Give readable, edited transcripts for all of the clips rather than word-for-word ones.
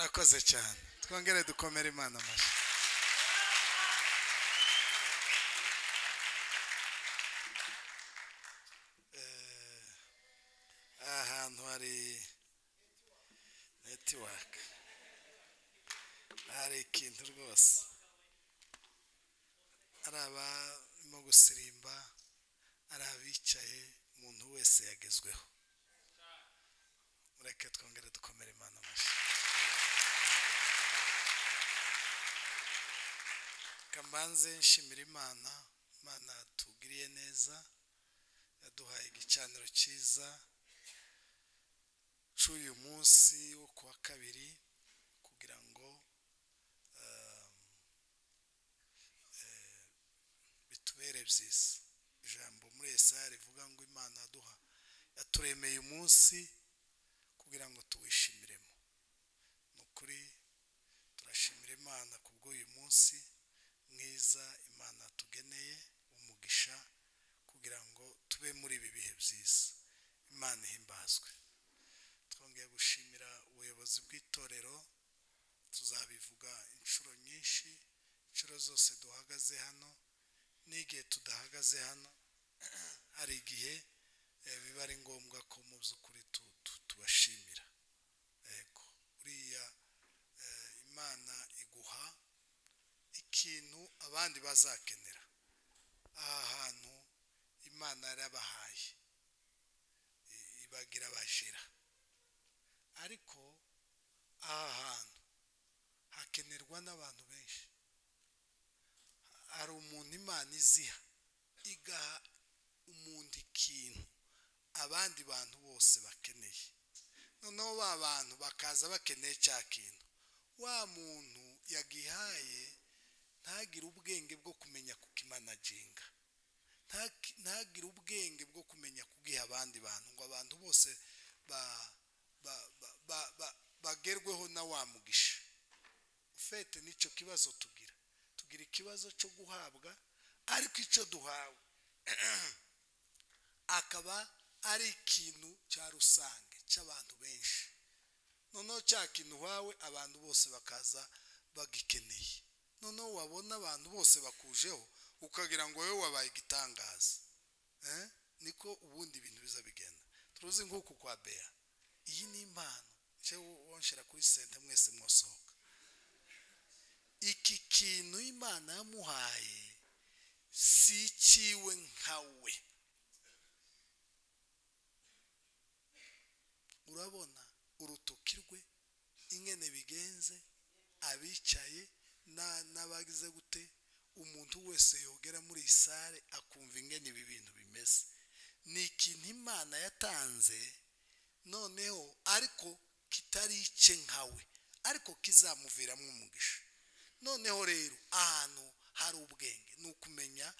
Murakoze cyane, twongere dukomere Imana amashyi. Aha hantu hari network, hari ikintu rwose, ari abarimo gusirimba, ari abicaye, umuntu wese yagezweho. Mureke twongere dukomere Imana amashyi. Kamanze nshimira Imana, Imana tugiriye neza, yaduhaye igicaniro cyiza cy'uyu munsi wo kuwa kabiri, kugira ngo bitubere byiza. Ijambo muri Yesaya rivuga ngo Imana yaduha yaturemeye umunsi kugira ngo tuwishimiremo. Ni ukuri turashimira Imana kubw'uyu munsi mwiza Imana tugeneye umugisha, kugira ngo tube muri ibi bihe byiza. Imana ihimbazwe. Twongeye gushimira ubuyobozi bw'itorero, tuzabivuga inshuro nyinshi, inshuro zose duhagaze hano n'igihe tudahagaze hano, hari igihe biba ari ngombwa ko mu by'ukuri tubashimira. Yego, uriya Imana iguha ikintu abandi bazakenera. Aha hantu Imana yarabahaye, ibagira abajira, ariko aha hantu hakenerwa n'abantu benshi. Hari umuntu Imana iziha, igaha umuntu ikintu abandi bantu bose bakeneye, noneho ba bantu bakaza bakeneye cya kintu, wa muntu yagihaye ntagire ubwenge bwo kumenya kukimanaginga, ntagire ubwenge bwo kumenya kugiha abandi bantu, ngo abantu bose bagerweho na wa mugisha. Ufete nicyo kibazo tugira, tugira ikibazo cyo guhabwa, ariko icyo duhawe akaba ari ikintu cya rusange cy'abantu benshi, noneho cya kintu uhawe abantu bose bakaza bagikeneye, noneho wabona abantu bose bakujeho ukagira ngo wowe wabaye igitangaza. Niko ubundi ibintu biza bigenda. Turuzi nk'uku kwa Bea, iyi ni impano wonshera kuri sente mwese mwosohoka. Iki kintu Imana yamuhaye si ikiwe nkawe. Urabona urutoki rwe ingene bigenze, abicaye n'abagize gute, umuntu wese yogera muri sale akumva ingene ibi bintu bimeze. Ni ikintu Imana yatanze noneho ariko kitari icye nkawe, ariko kizamuviramo umugisha. Noneho rero ahantu hari ubwenge ni ukumenya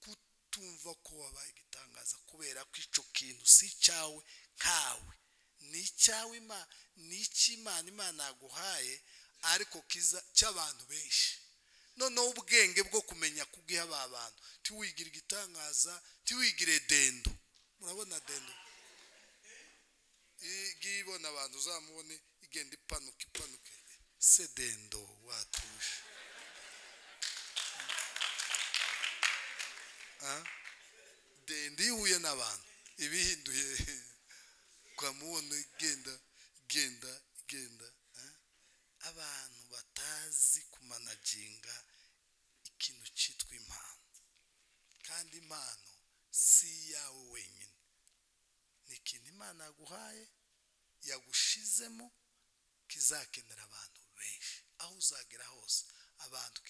kutumva ko wabaye igitangaza, kubera ko icyo kintu si icyawe nkawe, ni icyawe, ni icy'Imana, Imana yaguhaye, ariko kiza cy'abantu benshi. Noneho ubwenge bwo kumenya kugiha aba bantu, ntiwigire igitangaza, ntiwigire dendo. Murabona dendo igiye ibona abantu, uzamubone igenda ipanuka ipanuke, se dendo watuje. Dendo ihuye n'abantu ibihinduye, ukamubona igenda igenda igenda. Abantu batazi kumanaginga ikintu cyitwa impano, kandi impano si iyawe wenyine, ni ikintu Imana yaguhaye yagushizemo, kizakenera abantu benshi. Aho uzagera hose abantu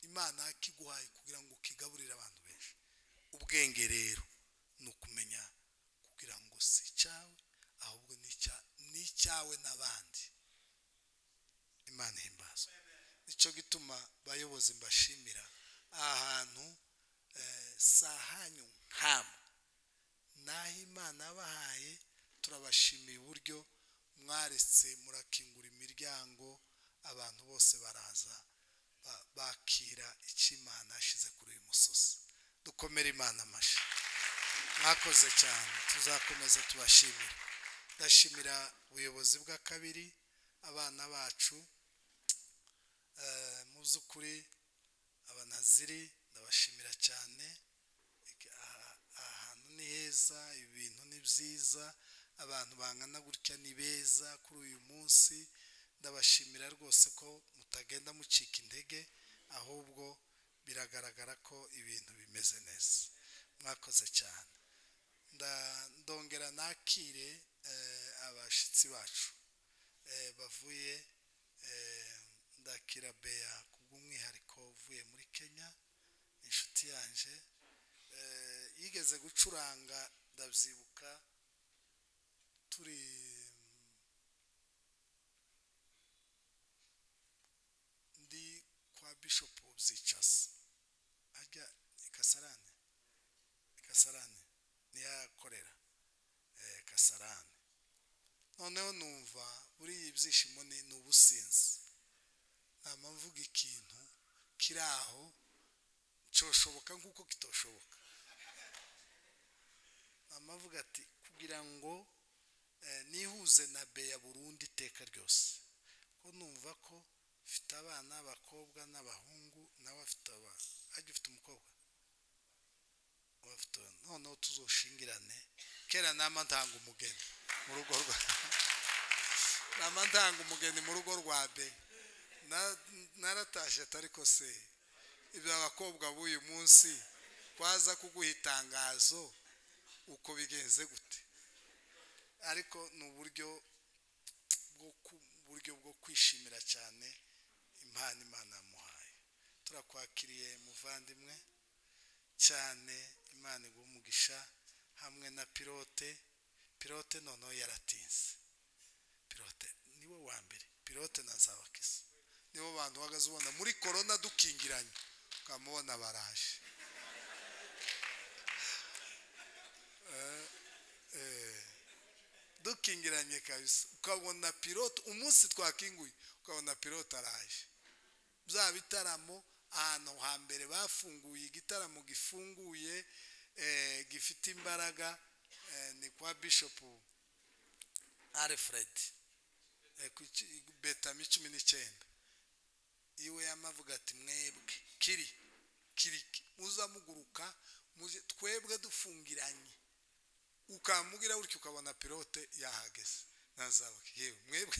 Imana kiguhaye kugira ngo kigaburire abantu benshi. Ubwenge rero ni ukumenya kugira ngo si icyawe, ahubwo ni icyawe n'abandi. Imana ihimbazwe. Nicyo gituma bayobozi mbashimira aha hantu, sahanyu nkamwe naho Imana yabahaye. Turabashimiye uburyo mwaretse murakingura imiryango, abantu bose baraza bakira icyo Imana yashyize kuri uyu musozi. Dukomere Imana amashyi. Mwakoze cyane, tuzakomeza tubashimire. Ndashimira ubuyobozi bw'akabiri, Abana bacu, mu by'ukuri abanaziri ndabashimira cyane. Ahantu ni heza, ibintu ni byiza, abantu bangana gutya ni beza kuri uyu munsi. Ndabashimira rwose ko mutagenda mucika intege, ahubwo biragaragara ko ibintu bimeze neza. Mwakoze cyane. Ndongera nakire abashyitsi bacu bavuye, ndakira Bea kubw'umwihariko uvuye muri Kenya, inshuti yanje yigeze gucuranga, ndabyibuka turi ndi kwa Bishop Byicasa ajya Kasarani, Kasarani niyakorera Kasarani. Noneho numva buriya ibyishimo ni ubusinzi, nama mvuga ikintu kiri aho cyoshoboka nk'uko kitoshoboka. Nama mvuga ati kugira ngo nihuze na Bea burundu iteka ryose, ko numva ko mfite abana abakobwa n'abahungu, nawe afite abana, ajya ufite umukobwa, afite, noneho tuzoshingirane. Kera nama ntanga umugeni mu rugo rwa nama ntanga umugeni mu rugo rwa Bea. Naratashe ariko se ibyo abakobwa b'uyu munsi kwaza kuguha itangazo uko bigenze gute? Ariko ni uburyo bwo kwishimira cyane impano Imana yamuhaye. Turakwakiriye muvandimwe cyane, Imana iguhe umugisha hamwe na Pilote. Pilote noneho yaratinze, Pilote niwe wa mbere, Pilote na Nzabakisa nibo bantu uhagaze ubona muri korona dukingiranye ukamubona baraje. Dukingiranye kabisa, ukabona Pilote umunsi twakinguye ukabona Pilote araje. Bya bitaramo ahantu hambere bafunguye igitaramo gifunguye gifite imbaraga, ni kwa Bishop Alfred Betami 19. Iwe yamavuga ati mwebwe kiri kiriki muzamuguruka muze twebwe dufungiranye, ukamubwira gutyo ukabona Pilote yahageze. Nazabake yewe mwebwe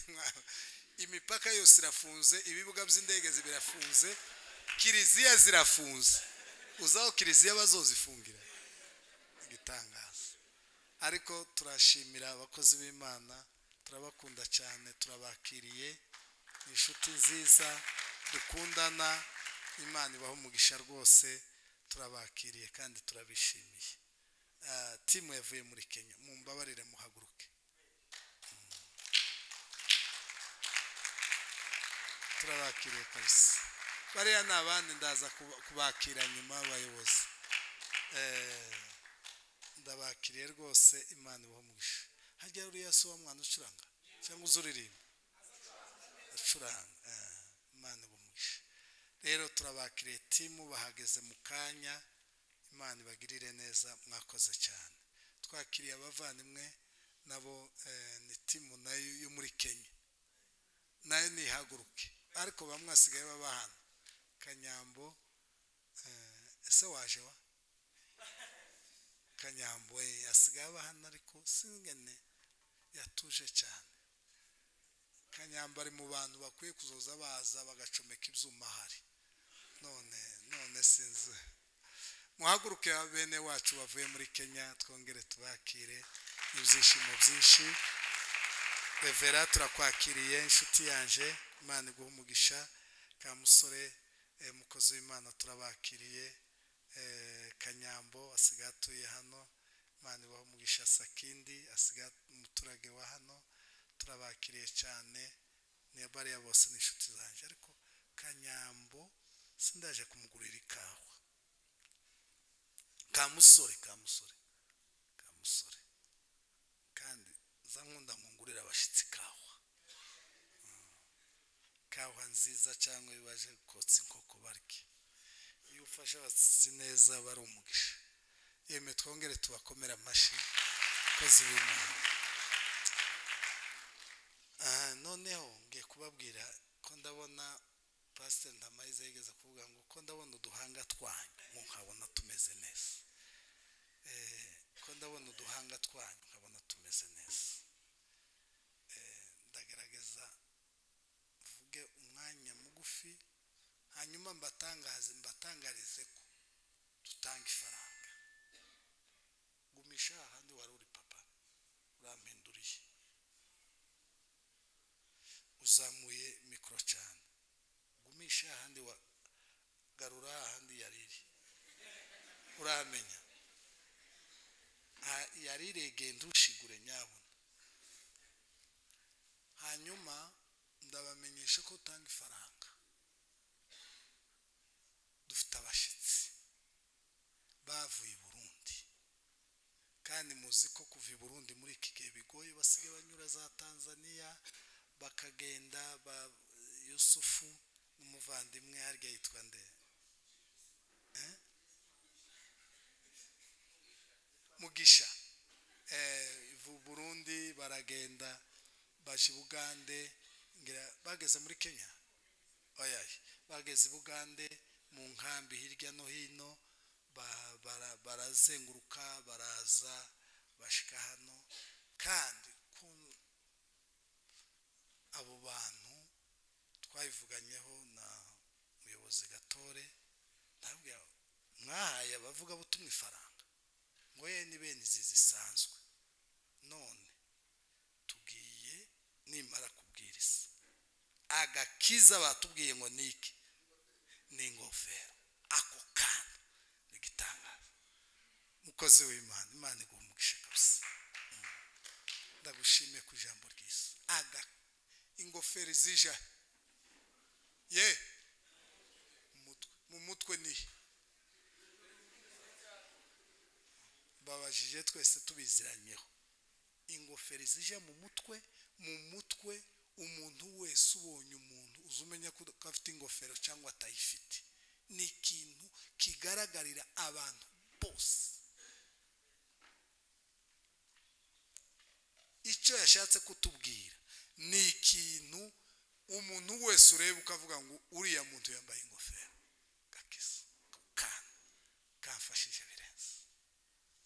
imipaka yose irafunze, ibibuga by'indege zibirafunze, kiliziya zirafunze, uzaho kiliziya bazozifungira igitangaza. Ariko turashimira abakozi b'Imana, turabakunda cyane, turabakiriye, inshuti nziza dukundana, Imana ibaha umugisha rwose, turabakiriye kandi turabishimiye. Timu yavuye muri Kenya, mumbabarire muhaguruke. Turabakiriye kabisa. Bariya ni abandi ndaza kubakira nyuma abayobozi. Ndabakiriye rwose, Imana ibaha umugisha. Hajya uriya si wa mwana ucuranga cyangwa uzuririmba? Acuranga. Imana ibaha umugisha. Rero turabakiriye timu, bahageze mu kanya, Imana ibagirire neza, mwakoze cyane. Twakiriye abavandimwe nabo, ni timu nayo yo muri Kenya, nayo nihaguruke, ariko bamwe basigaye baba hano. Kanyambo, ese waje wa Kanyambo? Asigaye aba hano ariko singene yatuje cyane. Kanyambo ari mu bantu bakwiye kuzoza baza bagacomeka ibyuma ahari. None sinzi. Muhaguruke bene wacu bavuye muri Kenya, twongere tubakire ibyishimo byinshi. Revera turakwakiriye inshuti yanje, Imana iguhe umugisha. Kamusore mukozi w'Imana turabakiriye. Kanyambo asigaye atuye hano, Imana ibahe umugisha. Sakindi asigaye umuturage wa hano, turabakiriye cyane. Ni bariya bose ni inshuti zanjye, ariko Kanyambo sindaje kumugurira ikawa. Kamusore kandi za nkunda ngurira abashyitsi ikawa, ikawa nziza cyangwa bibaje kotsa inkoko barye. Iyo ufashe abashyitsi neza bari umugisha. Yemwe twongere tubakomere amashyi abakozi b'Imana. Noneho ngiye kubabwira ko ndabona Pastor Ntamayiza yigeze kuvuga ngo ko ndabona uduhanga twanyu nkabona tumeze neza. Ko ndabona uduhanga twanyu nkabona tumeze neza. Ndagerageza mvuge umwanya mugufi, hanyuma mbatangarize ko dutanga ifaranga. Gumisha ahandi wari uri papa, urampinduriye, uzamuye mikoro cyane. Gumisha ahandi wa garura ahandi yariri, uramenya yariregeye ntushigure nyabona. Hanyuma ndabamenyesha ko utanga ifaranga. Dufite abashitsi bavuye i Burundi, kandi muzi ko kuva i Burundi muri iki gihe bigoye, basigaye banyura za Tanzania bakagenda ba Yusufu n'umuvandimwe harya yitwa nde, Mugisha, Burundi baragenda baje Bugande, ngira bageze muri Kenya, oya bageze Bugande mu nkambi hirya no hino, barazenguruka baraza bashika hano. Kandi abo bantu twabivuganyeho na muyobozi Gatore, ndabwira mwahaye abavuga butumwa ifaranga ngo ye ni bene izi zisanzwe, none tugiye nimara kubwiriza agakiza batubwiye ngo niki ni ingofero, ako kantu nigitangaza. Mukozi w'Imana, Imana iguhe umugisha kabisa. Ndagushimiye ku ijambo ryiza. Aga ingofero zija ye mu mutwe ni babajije twese tubiziranyeho. Ingofero zija mu mutwe, mu mutwe umuntu wese ubonye umuntu uzumenya ko afite ingofero cyangwa atayifite, ni ikintu kigaragarira abantu bose. Icyo yashatse kutubwira ni ikintu umuntu wese ureba ukavuga ngo uriya muntu yambaye ingofero. Gakiza kana kamfashije birenze.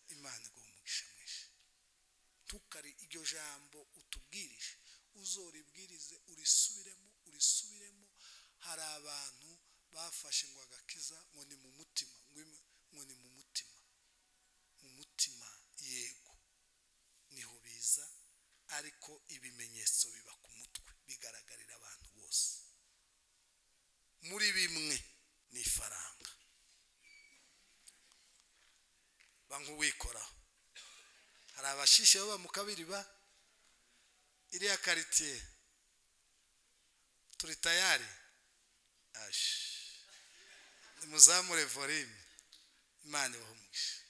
Imana iguhe umugisha mwinshi. Tukari iryo jambo utubwirije uzoribwirize, urisubiremo urisubiremo. Hari abantu bafashe ngo agakiza ngo ni mu mutima, ngo ni mu mutima, mu mutima yego niho biza, ariko ibimenyetso biba ku mutwe bigaragarira abantu bose. Muri bimwe ni ifaranga bankuwikoraho. Hari abashishe baba mu kabiri ba iriya quartier, turi tayari. Ash, muzamure volume. Imana ibahe umugisha.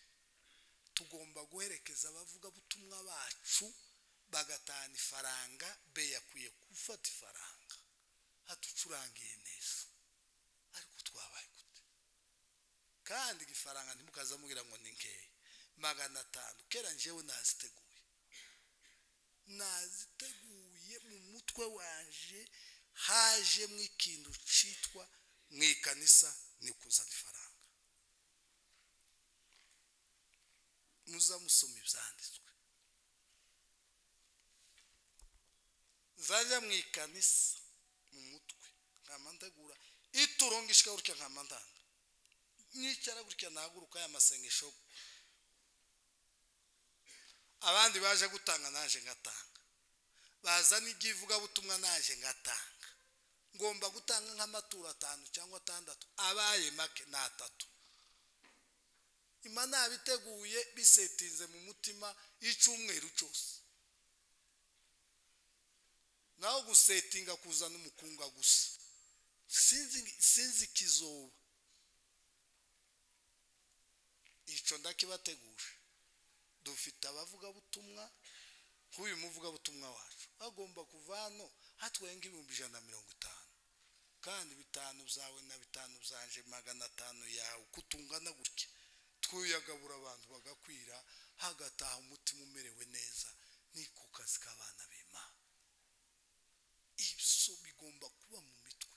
Tugomba guherekeza abavuga butumwa bacu bagatahana ifaranga. Be yakwiye gufata ifaranga hatucurangiye neza, ariko twabaye gute? Kandi igifaranga ntimukaza mugira ngo ni nkeya, 500 kera njewe naziteguye mu mutwe wanje, haje mu ikintu citwa mu ikanisa ni kuzana ifaranga. Muzamusoma ibyanditswe, nzajya mu ikanisa mu mutwe nkamandagura iturongo ishika gutya, nkamandanga nicara gutya, nahaguruka ya masengesho abandi baje gutanga naje ngatanga, baza n'igivuga butumwa naje ngatanga. Ngomba gutanga nk'amaturo 5 cyangwa 6, abaye make na 3. Imana biteguye bisetinze mu mutima icyumweru cyose. Naho gusetinga kuzana umukunga gusa, sinzi kizoba. Ico ndakibateguje. Dufite abavuga butumwa, nk'uyu muvuga butumwa wacu agomba kuva hano hatwenga 150,000, kandi 5 zawe na 5 zanje 500 yawe kutungana gutya, twuyagabura abantu bagakwira, hagataha umutima umerewe neza. Ni ku kazi k'abana b'Imana. Bigomba kuba mu mitwe.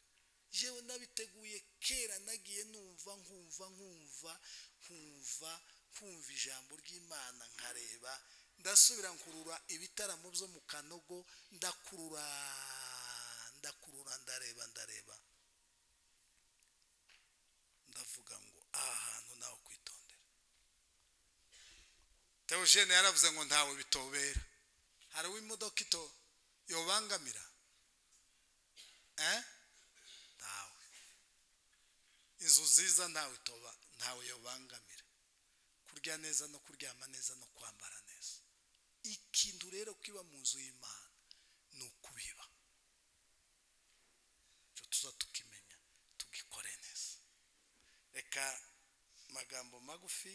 Jewe nabiteguye kera, nagiye numva nkumva nkumva nkumva nkumva ijambo ry'Imana, nkareba, ndasubira nkurura ibitaramo byo mu Kanogo, ndakurura ndakurura, ndareba ndareba, ndavuga ngo aha hantu naho kwitondera. Theogene yaravuze ngo ntawe bitobera. Hari imodoka ito yobangamira, ntawe. Inzu nziza ntawe itoba, ntawe yobangamira. Kurya neza no kuryama neza no kwambara neza. Ikintu rero kiba mu nzu y'Imana ni ukubiba. Icyo tuza tukimenya tugikore neza. Reka magambo magufi,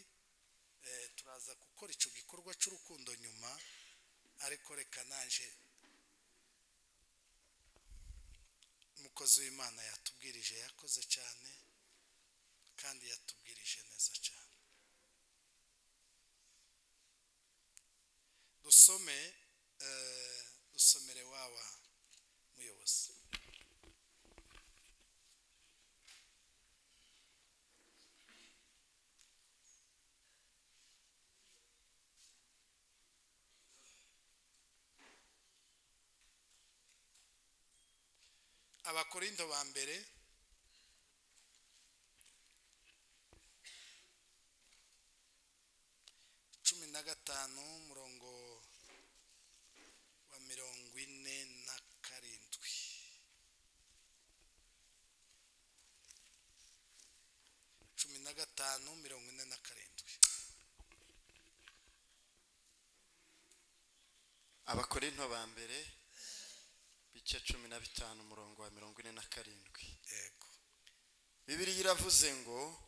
turaza gukora icyo gikorwa cy'urukundo nyuma, ariko reka nanje umukozi w'Imana yatubwirije, yakoze cyane kandi yatubwirije neza cyane. Dusome, dusomere wawa muyobozi. Abakorinto ba mbere 15 umurongo wa 47. 15 47. Abakorinto ba mbere bice 15 umurongo wa 47. Yego. Bibiliya iravuze ngo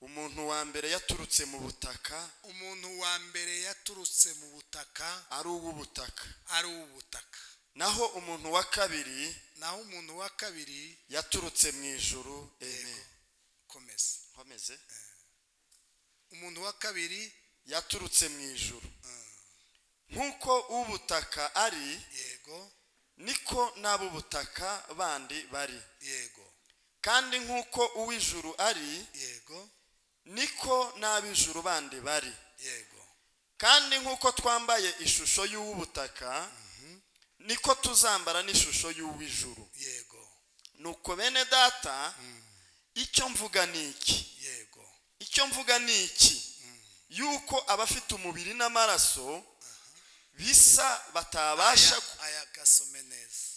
umuntu wa mbere yaturutse mu butaka, umuntu wa mbere yaturutse mu butaka ari uw'ubutaka, ari uw'ubutaka. Naho umuntu wa kabiri, naho umuntu wa kabiri yaturutse mu ijuru. Amen. Komeza. Komeze. Umuntu wa kabiri yaturutse mu ijuru. Nkuko ubutaka ari, yego, niko n'ab'ubutaka bandi bari. Yego. Kandi nkuko uw'ijuru ari, yego, niko n'ab'ijuru bandi bari. Yego. Kandi nkuko twambaye ishusho y'uw'ubutaka, niko tuzambara n'ishusho y'uw'ijuru. Yego. Nuko bene data, icyo mvuga ni iki? Yego. Icyo mvuga ni iki? Yuko abafite umubiri n'amaraso bisa batabasha aya gasome neza.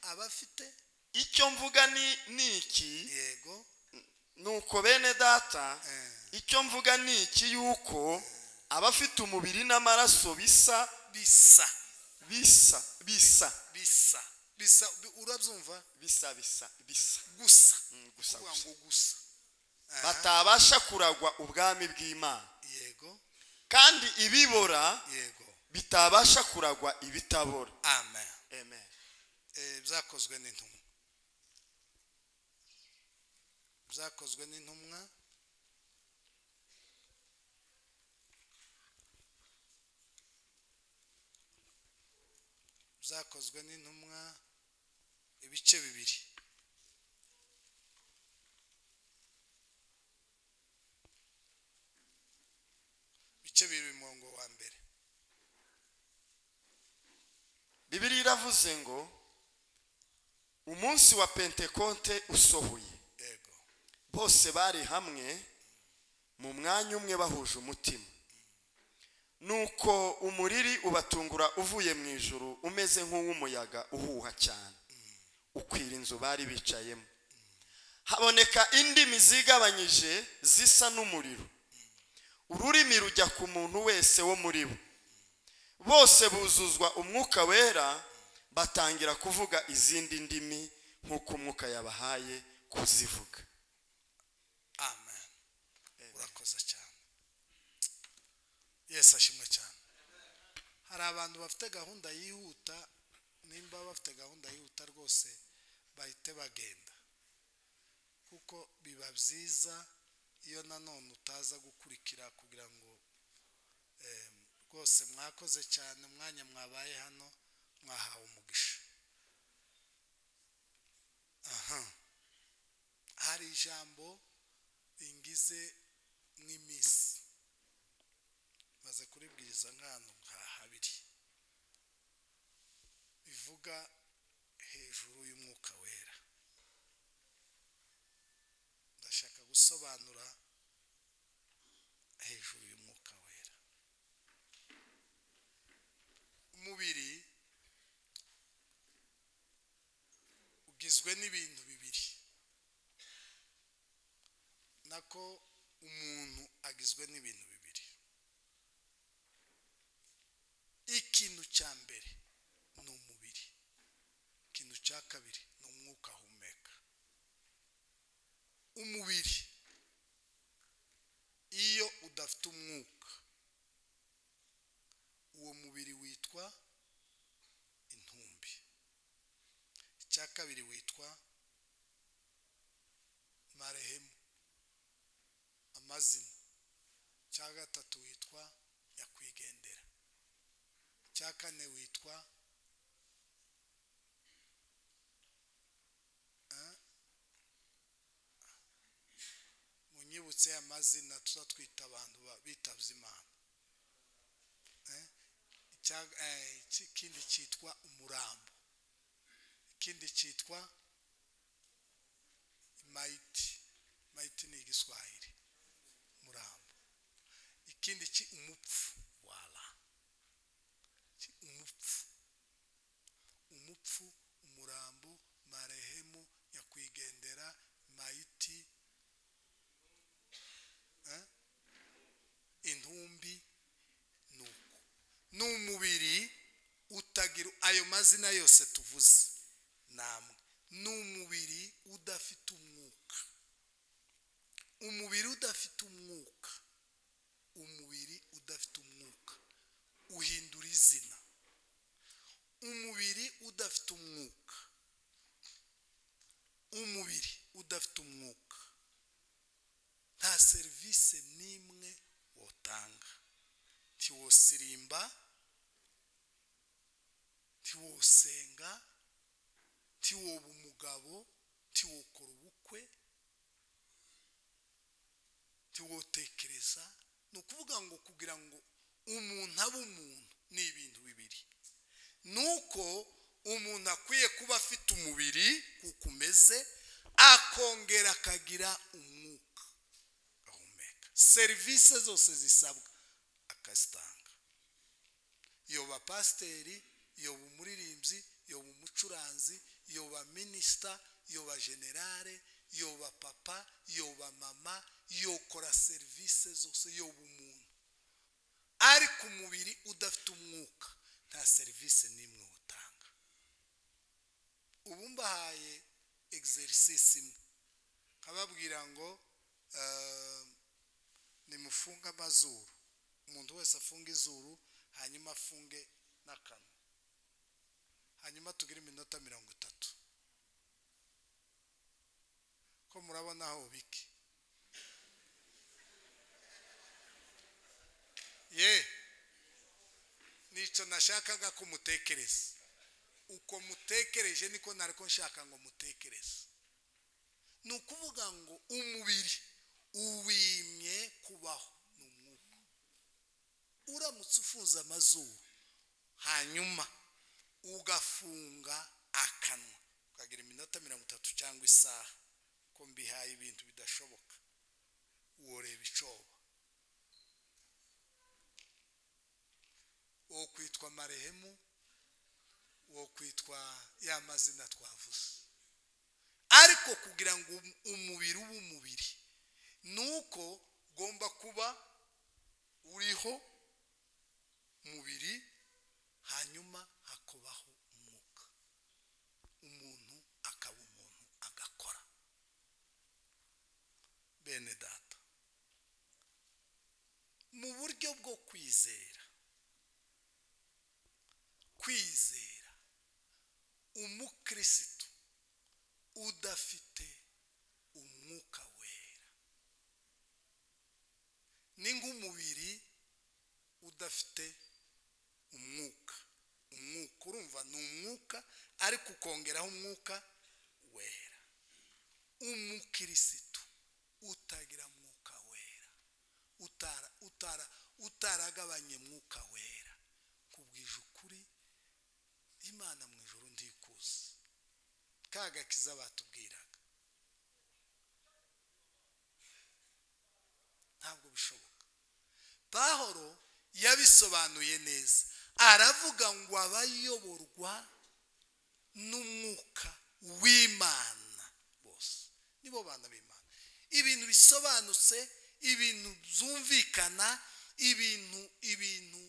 Abafite icyo mvuga ni iki? Yego. Nuko bene data, icyo mvuga ni iki? Yuko abafite umubiri n'amaraso bisa bisa bisa bisa bisa bisa, urabyumva? Bisa bisa bisa gusa gusa ngo gusa batabasha kuragwa ubwami bw'Imana. Yego. Kandi ibibora, yego, bitabasha kuragwa ibitabora. Amen. Amen. Byakozwe n'intumwa. Byakozwe n'intumwa 2 ibice 2. Ibice 2 umurongo wa mbere. Bibiliya iravuze ngo umunsi wa Pentekote usohoye, yego, bose bari hamwe mu mwanya umwe bahuje umutima. Nuko umuriri ubatungura uvuye mu ijuru umeze nk'uw'umuyaga uhuha cyane, ukwira inzu bari bicayemo. Haboneka indimi zigabanyije zisa n'umuriro, ururimi rujya ku muntu wese wo muri bo. Bose buzuzwa umwuka wera, batangira kuvuga izindi ndimi nk'uko umwuka yabahaye kuzivuga. Amen. Urakoze cyane. Yesu ashimwe cyane. Hari abantu bafite gahunda yihuta, nimba bafite gahunda yihuta rwose bahite bagenda, kuko biba byiza iyo nanone utaza gukurikira, kugira ngo rwose mwakoze cyane umwanya mwabaye hano, Mwahawe umugisha. Aha hari ijambo ringize mw'iminsi, maze kuribwiriza nk'ahantu nka habiri, bivuga hejuru y'umwuka wera. Ndashaka gusobanura hejuru y'umwuka wera. Umubiri ugizwe n'ibintu bibiri, nako umuntu agizwe n'ibintu bibiri. Ikintu cya mbere ni umubiri, ikintu cya kabiri ni umwuka ahumeka. Umubiri iyo udafite umwuka, uwo mubiri witwa intumbi. Icya kabiri witwa marehemu, amazina. Icya gatatu witwa nyakwigendera. Icya kane witwa munyibutse amazina tuzatwita abantu bitavye Imana. Ikindi cyitwa umurambo, ikindi cyitwa maiti. Maiti ni igiswahili, umurambo. Ikindi ki umupfu, wala umupfu, umupfu, umurambo, marehemu, nyakwigendera, maiti, intumbi. Nuko n'umubiri utagira ayo mazina yose tuvuze namwe, n'umubiri udafite umwuka. Umubiri udafite umwuka, umubiri udafite umwuka uhindura izina. Umubiri udafite umwuka, umubiri udafite umwuka nta serivisi n'imwe wotanga. Ntiwosirimba, ntiwosenga, ntiwoba umugabo, ntiwokora ubukwe, ntiwotekereza. Ni ukuvuga ngo kugira ngo umuntu abe umuntu ni ibintu bibiri. Nuko umuntu akwiye kuba afite umubiri kuko umeze, akongera akagira umwuka ahumeka. Serivisi zose zisabwa akazitanga. Yoba pasiteri, yoba umuririmbyi, yoba umucuranzi, yoba minisita, yoba generale, yoba papa, yoba mama, yokora serivisi zose, yoba umuntu. Ariko umubiri udafite umwuka nta serivisi n'imwe utanga. Ubu mbahaye exercice imwe, nkababwira ngo nimufunge amazuru, umuntu wese afunge izuru, hanyuma afunge n'akanwa, hanyuma tugire iminota 30. Ko murabona aho biki ye nicyo nashakaga kumutekereza. Uko mutekereje niko nariko nshaka ngo mutekereze. Ni ukuvuga ngo umubiri uwimye kubaho ni umwuka. Uramutse ufunze amazuru hanyuma ugafunga akanwa ukagira iminota 30 cyangwa isaha, ko mbihaye ibintu bidashoboka, woreba icoba. Wo kwitwa marehemu, wo kwitwa ya mazina twavuze. Ariko kugira ngo umubiri ube umubiri nuko ugomba kuba uriho umubiri, hanyuma hakubaho umwuka, umuntu akaba umuntu agakora. Bene data, mu buryo bwo kwizera, kwizera umukristo udafite umwuka wera ni nk'umubiri udafite umwuka. Umwuka urumva Urumva ni umwuka, ariko ukongeraho umwuka wera. Umukirisitu utagira mwuka wera, utara utara utaragabanye mwuka wera, kubwije ukuri Imana mu ijuru ndikuzi kagakiza batubwiraga ntabwo bishoboka. Pahoro yabisobanuye neza, aravuga ngo abayoborwa n'umwuka w'Imana bose nibo bana b'Imana. Ibintu bisobanutse, ibintu byumvikana, ibintu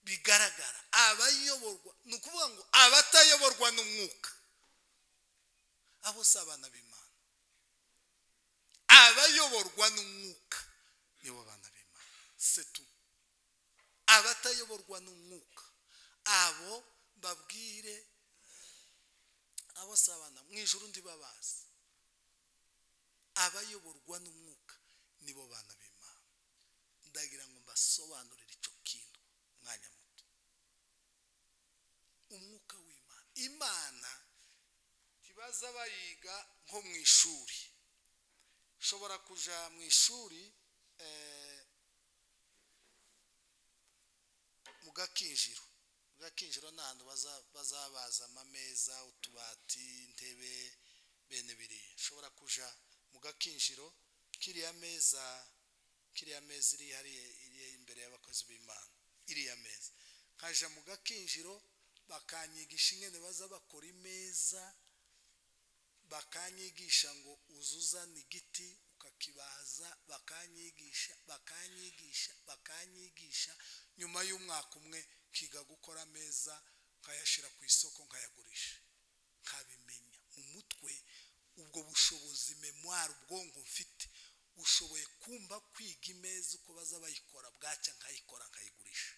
bigaragara. Abayoborwa, ni ukuvuga ngo abatayoborwa n'umwuka abo si abana b'Imana. Abayoborwa n'umwuka nibo bana b'Imana, setu. Abatayoborwa n'umwuka abo babwire, abo si abana mu ijuru ntibabazi. Abayoborwa n'umwuka nibo bana b'Imana. Ndagira ngo mbasobanurire icyo kintu umwanya muto. Umwuka w'Imana, Imana ntibaza bayiga nko mu ishuri. Ushobora kuja mu ishuri mu gakinjiro. Mu gakinjiro ni ahantu bazabaza amameza, utubati, intebe, bene biriya. Ushobora kuja mu gakinjiro, kiriya meza iri hariya, iri imbere y'abakozi b'Imana, iriya meza. Nkaja mu gakinjiro bakanyigisha ingene baza bakora imeza, bakanyigisha ngo uzuzane igiti ukakibaza, bakanyigisha bakanyigisha bakanyigisha. Nyuma y'umwaka umwe kiga gukora ameza, nkayashira ku isoko nkayagurisha, nkabimenya mu mutwe. Ubwo bushobozi, memoire, ubwonko mfite bushoboye kumva kwiga imeza uko baza bayikora, bwacya nkayikora nkayigurisha,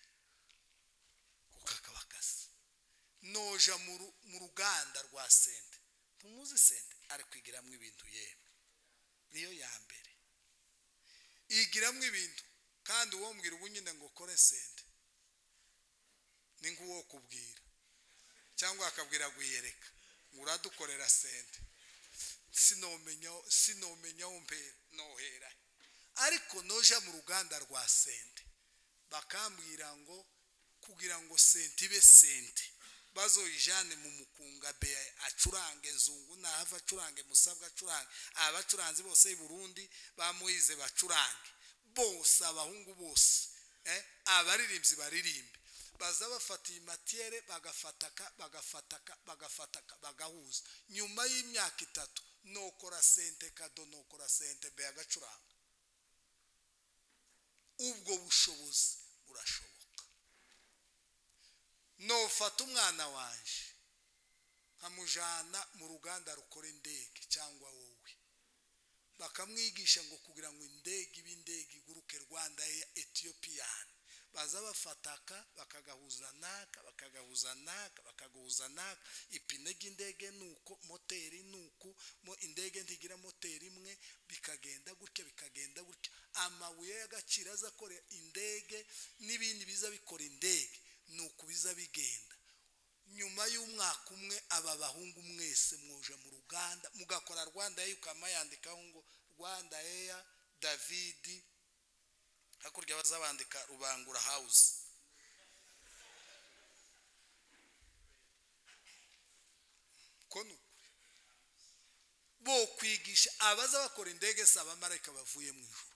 kuko akaba akazi. Noja mu ruganda rwa sente, tumuzi sente ari kwigiramo ibintu, yemwe niyo ya mbere igiramo ibintu. Kandi uwo mbwira ubu nyine ngo kore sente ni nk'uwo kubwira, cyangwa akabwira gwiyereka ngo uradukorera sente, sinomenya aho mpera nohera. Ariko noja mu ruganda rwa sente bakambwira ngo kugira ngo sente ibe sente bazoyijane mu mukunga, be acurange Nzungu nahava acurange, Musabwa acurange, abacuranzi bose i Burundi bamuhize bacurange bose, abahungu bose, abaririmbyi baririmbe, baza bafata iyi matiere bagafataka bagafataka bagafataka bagahuza. Nyuma y'imyaka 3 nokora sente kado, nokora sente be agacuranga. Ubwo bushobozi burashoboka. Nofata umwana wanje nkamujana mu ruganda rukora indege, cyangwa wowe, bakamwigisha ngo kugira ngo indege ibe indege iguruke Rwanda ya Ethiopian, baza bafataka bakagahuza naka bakagahuza naka bakagahuza naka, ipine ry'indege nuko, moteri nuko, indege ntigira moteri imwe, bikagenda gutya bikagenda gutya. Amabuye y'agaciro aza akora indege n'ibindi biza bikora indege nuko biza bigenda. Nyuma y'umwaka umwe aba bahungu mwese mwoja mu ruganda mugakora Rwanda Air, ukama yandikaho ngo Rwanda Air David, hakurya bazabandika Rubangura House. Kono bo kwigisha abaza bakora indege si abamarayika bavuye mu ijuru.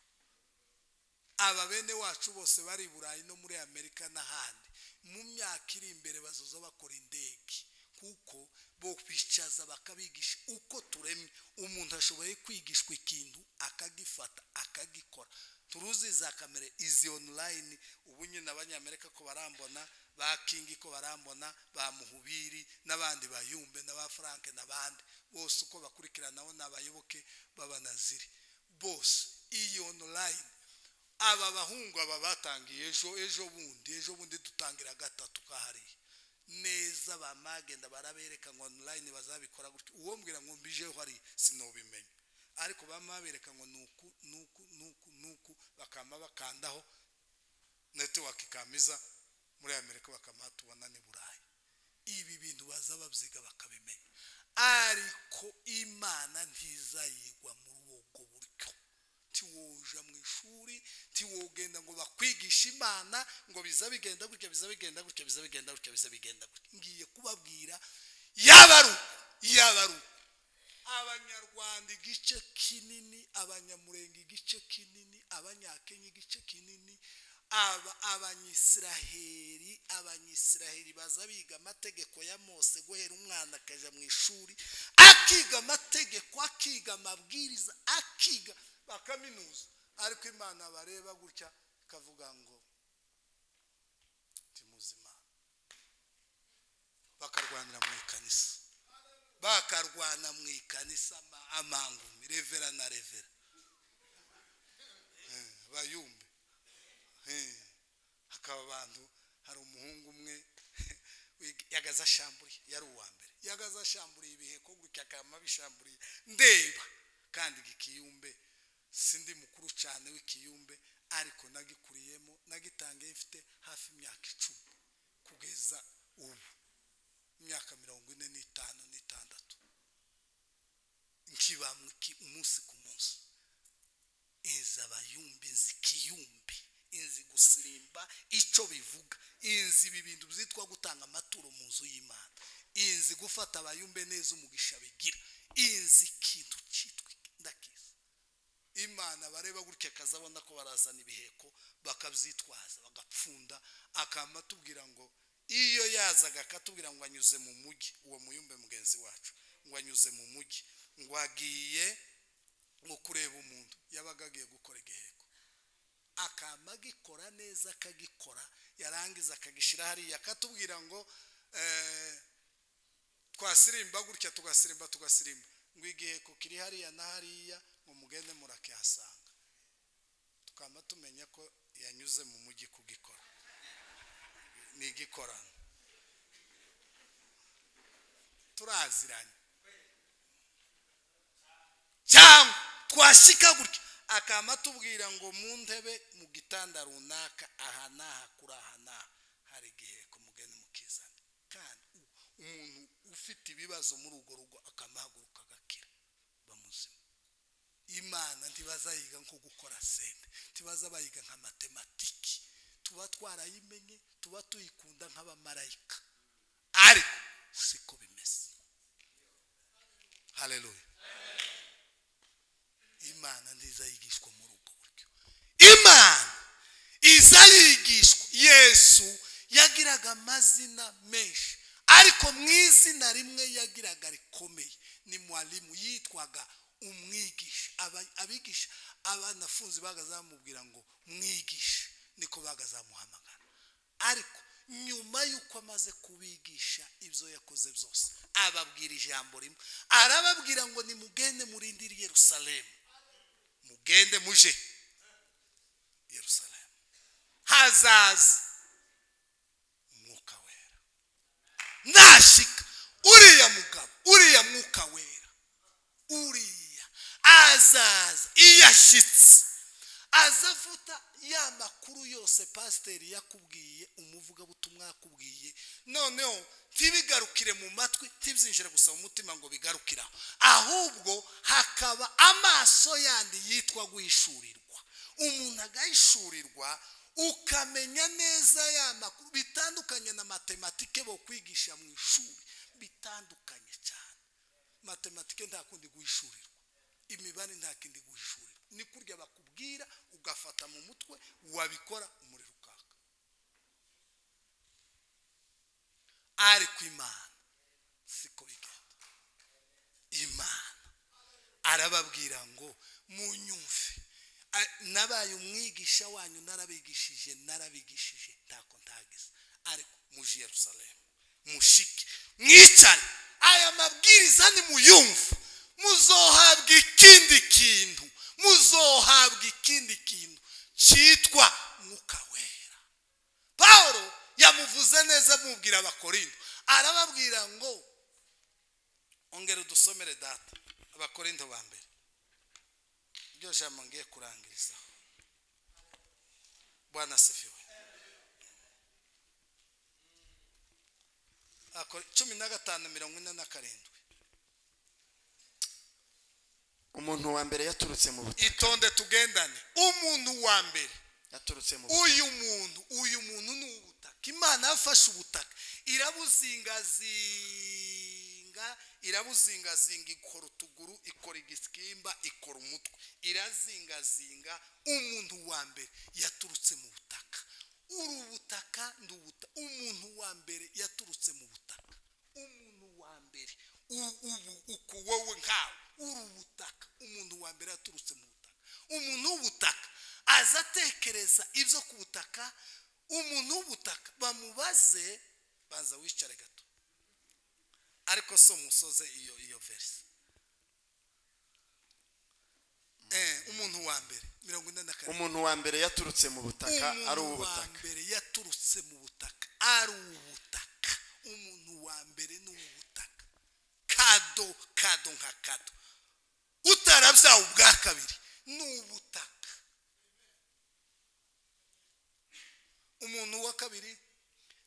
Aba bene wacu bose bari i Burayi no muri Amerika n'ahandi, mu myaka iri imbere bazoza bakora indege, kuko bo kwicaza bakabigisha uko turemye. Umuntu ashoboye kwigishwa ikintu akagifata akagikora. Turuzi za kamera izi online, ubu nyine abanyamerika ko barambona, ba Kingi ko barambona, ba Muhubiri n'abandi bayumbe n'aba Frank n'abandi bose uko bakurikiranaho n'abayoboke b'abanaziri bose. Iyi online aba bahungu aba batangiye ejo bundi dutangira 3 kahariye neza, bamagenda barabereka ngo online bazabikora gutyo. Uwo mbwira ngo mbijeho hari sinobimenya, ariko bamabereka ngo nuku nuku nuku nuku, bakama bakandaho network ikamiza muri Amerika, bakama tubona ni Burayi. Ibi bintu baza babyiga bakabimenya, ariko Imana ntizayigwa muri ubwo buryo. Ntiwoja mu ishuri, ntiwogenda ngo bakwigishe Imana ngo biza bigenda gutya, biza bigenda gutya, biza bigenda gutya, biza bigenda gutya. Ngiye kubabwira, yaba ari uko, yaba ari uko Abanyarwanda igice kinini, Abanyamurenge igice kinini, Abanyakenya igice kinini, aba Abanyisiraheli baza biga amategeko ya Mose guhera umwana akajya mu ishuri, akiga amategeko, akiga amabwiriza, akiga bakaminuza, ariko Imana bareba gutya ikavuga ngo ntimuzi Imana. Bakarwanira mu ikanisa, bakarwana mu ikanisa amangumi, revera na revera, bayumbe. Hakaba abantu, hari umuhungu umwe yagaze ashamburiye, yari uwa mbere, yagaze ashamburiye ibiheko gutya, akaba abishamburiye ndeba. Kandi ikiyumbe, sindi mukuru cyane w'ikiyumbe, ariko nagikuriyemo, nagitangiye mfite hafi imyaka 10 kugeza ubu imyaka 45 n'itandatu, nkiba umunsi ku munsi. Inzi abayumbi, inzi ikiyumbi, inzi gusirimba icyo bivuga, inzi ibi bintu byitwa gutanga amaturo mu nzu y'Imana, inzi gufata abayumbe neza, umugisha bigira, inzi ikintu cyitwa ndakiza. Imana bareba gutya akazabona ko barazana ibiheko bakabyitwaza, bagapfunda, akaba atubwira ngo iyo yazaga akatubwira ngo anyuze mu mujyi, uwo muyumbe mugenzi wacu, ngo anyuze mu mujyi, ngo agiye ngo kureba umuntu, yabaga agiye gukora igiheko, akaba agikora neza, akagikora, yarangiza akagishyira hariya, akatubwira ngo twasirimba gutya, tugasirimba, tugasirimba, ngo igiheko kiri hariya na hariya, ngo mugende murakihasanga. Tukaba tumenya ko yanyuze mu mujyi kugikora, ni igikorano, turaziranye. Cyangwa twashyika gutya, akaba atubwira ngo mu ntebe, mu gitanda runaka, aha n'aha, kuri aha n'aha hari igiheko, mugende mukizana. Kandi umuntu ufite ibibazo muri urwo rugo akamahaguruka agakira, bamuzima. Imana ntibazayiga nko gukora sente, ntibaza bayiga nka matematiki. Tuba twarayimenye, tuba tuyikunda nk'abamarayika, ariko siko bimeze. Haleluya! Imana ntizayigishwa muri ubwo buryo. Imana izayigishwa. Yesu yagiraga amazina menshi, ariko mu izina rimwe yagiraga rikomeye ni mwalimu, yitwaga umwigisha. Abigisha, abanafunzi bagaza bamubwira ngo mwigishe, niko bagazamuhamagara. Ariko nyuma y'uko amaze kubigisha ibyo yakoze byose, ababwira ijambo rimwe, arababwira ngo nimugende murindire i Yerusalemu, mugende muje Yerusalemu, hazaza Umwuka Wera. Nashika uriya mugabo, uriya Mwuka Wera, uriya azaza, iyo ashyitse azavuta ya makuru yose pasiteri yakubwiye, umuvugabutumwa yakubwiye, noneho ntibigarukire mu matwi, ntibyinjire gusa mu mutima ngo bigarukire aho, ahubwo hakaba amaso yandi yitwa guhishurirwa. Umuntu agahishurirwa, ukamenya neza ya makuru, bitandukanye na matematike bo kwigisha mu ishuri, bitandukanye cyane. Matematike nta kundi guhishurirwa, imibare nta kindi guhishurirwa, ni kurya bakubwira ugafata mu mutwe, wabikora umuriro ukaka. Ariko Imana siko bigenda. Imana arababwira ngo munyumve, nabaye umwigisha wanyu, narabigishije, narabigishije, ntako ntagize, ariko muje Yerusalemu, mushike mwicare, aya mabwiriza nimuyumva muzohabwa ikindi kintu, muzohabwa ikindi kintu cyitwa Mwuka Wera. Paul yamuvuze neza, amubwira Abakorinto, arababwira ngo, ongera udusomere data, Abakorinto ba mbere, iryo jambo ngiye kurangiriza. Bwana asifiwe. 15:47. Umuntu wa mbere yaturutse mu butaka. Itonde tugendane. Umuntu wa mbere yaturutse mu butaka. Uyu muntu ni ubutaka. Imana yafashe ubutaka, irabuzingazinga, irabuzingazinga, ikora utuguru, ikora igisimba, ikora umutwe, irazingazinga. Umuntu wa mbere yaturutse mu butaka. Uri ubutaka, ndi ubutaka. Umuntu wa mbere yaturutse mu butaka. Umuntu wa mbere, ubu uku wowe nkawe uri ubutaka. Umuntu wa mbere yaturutse mu butaka. Umuntu w'ubutaka aza atekereza ibyo ku butaka. Umuntu w'ubutaka bamubaze, banza wicare gato, ariko so musoze iyo verse. Umuntu wa mbere, 47. Umuntu wa mbere yaturutse mu butaka ari Umuntu wa uw'ubutaka. mbere yaturutse mu butaka ari ubutaka. Umuntu wa mbere ni ubutaka. Kado, kado nka kado, utarabyawe ubwa kabiri ni ubutaka. Umuntu wa kabiri.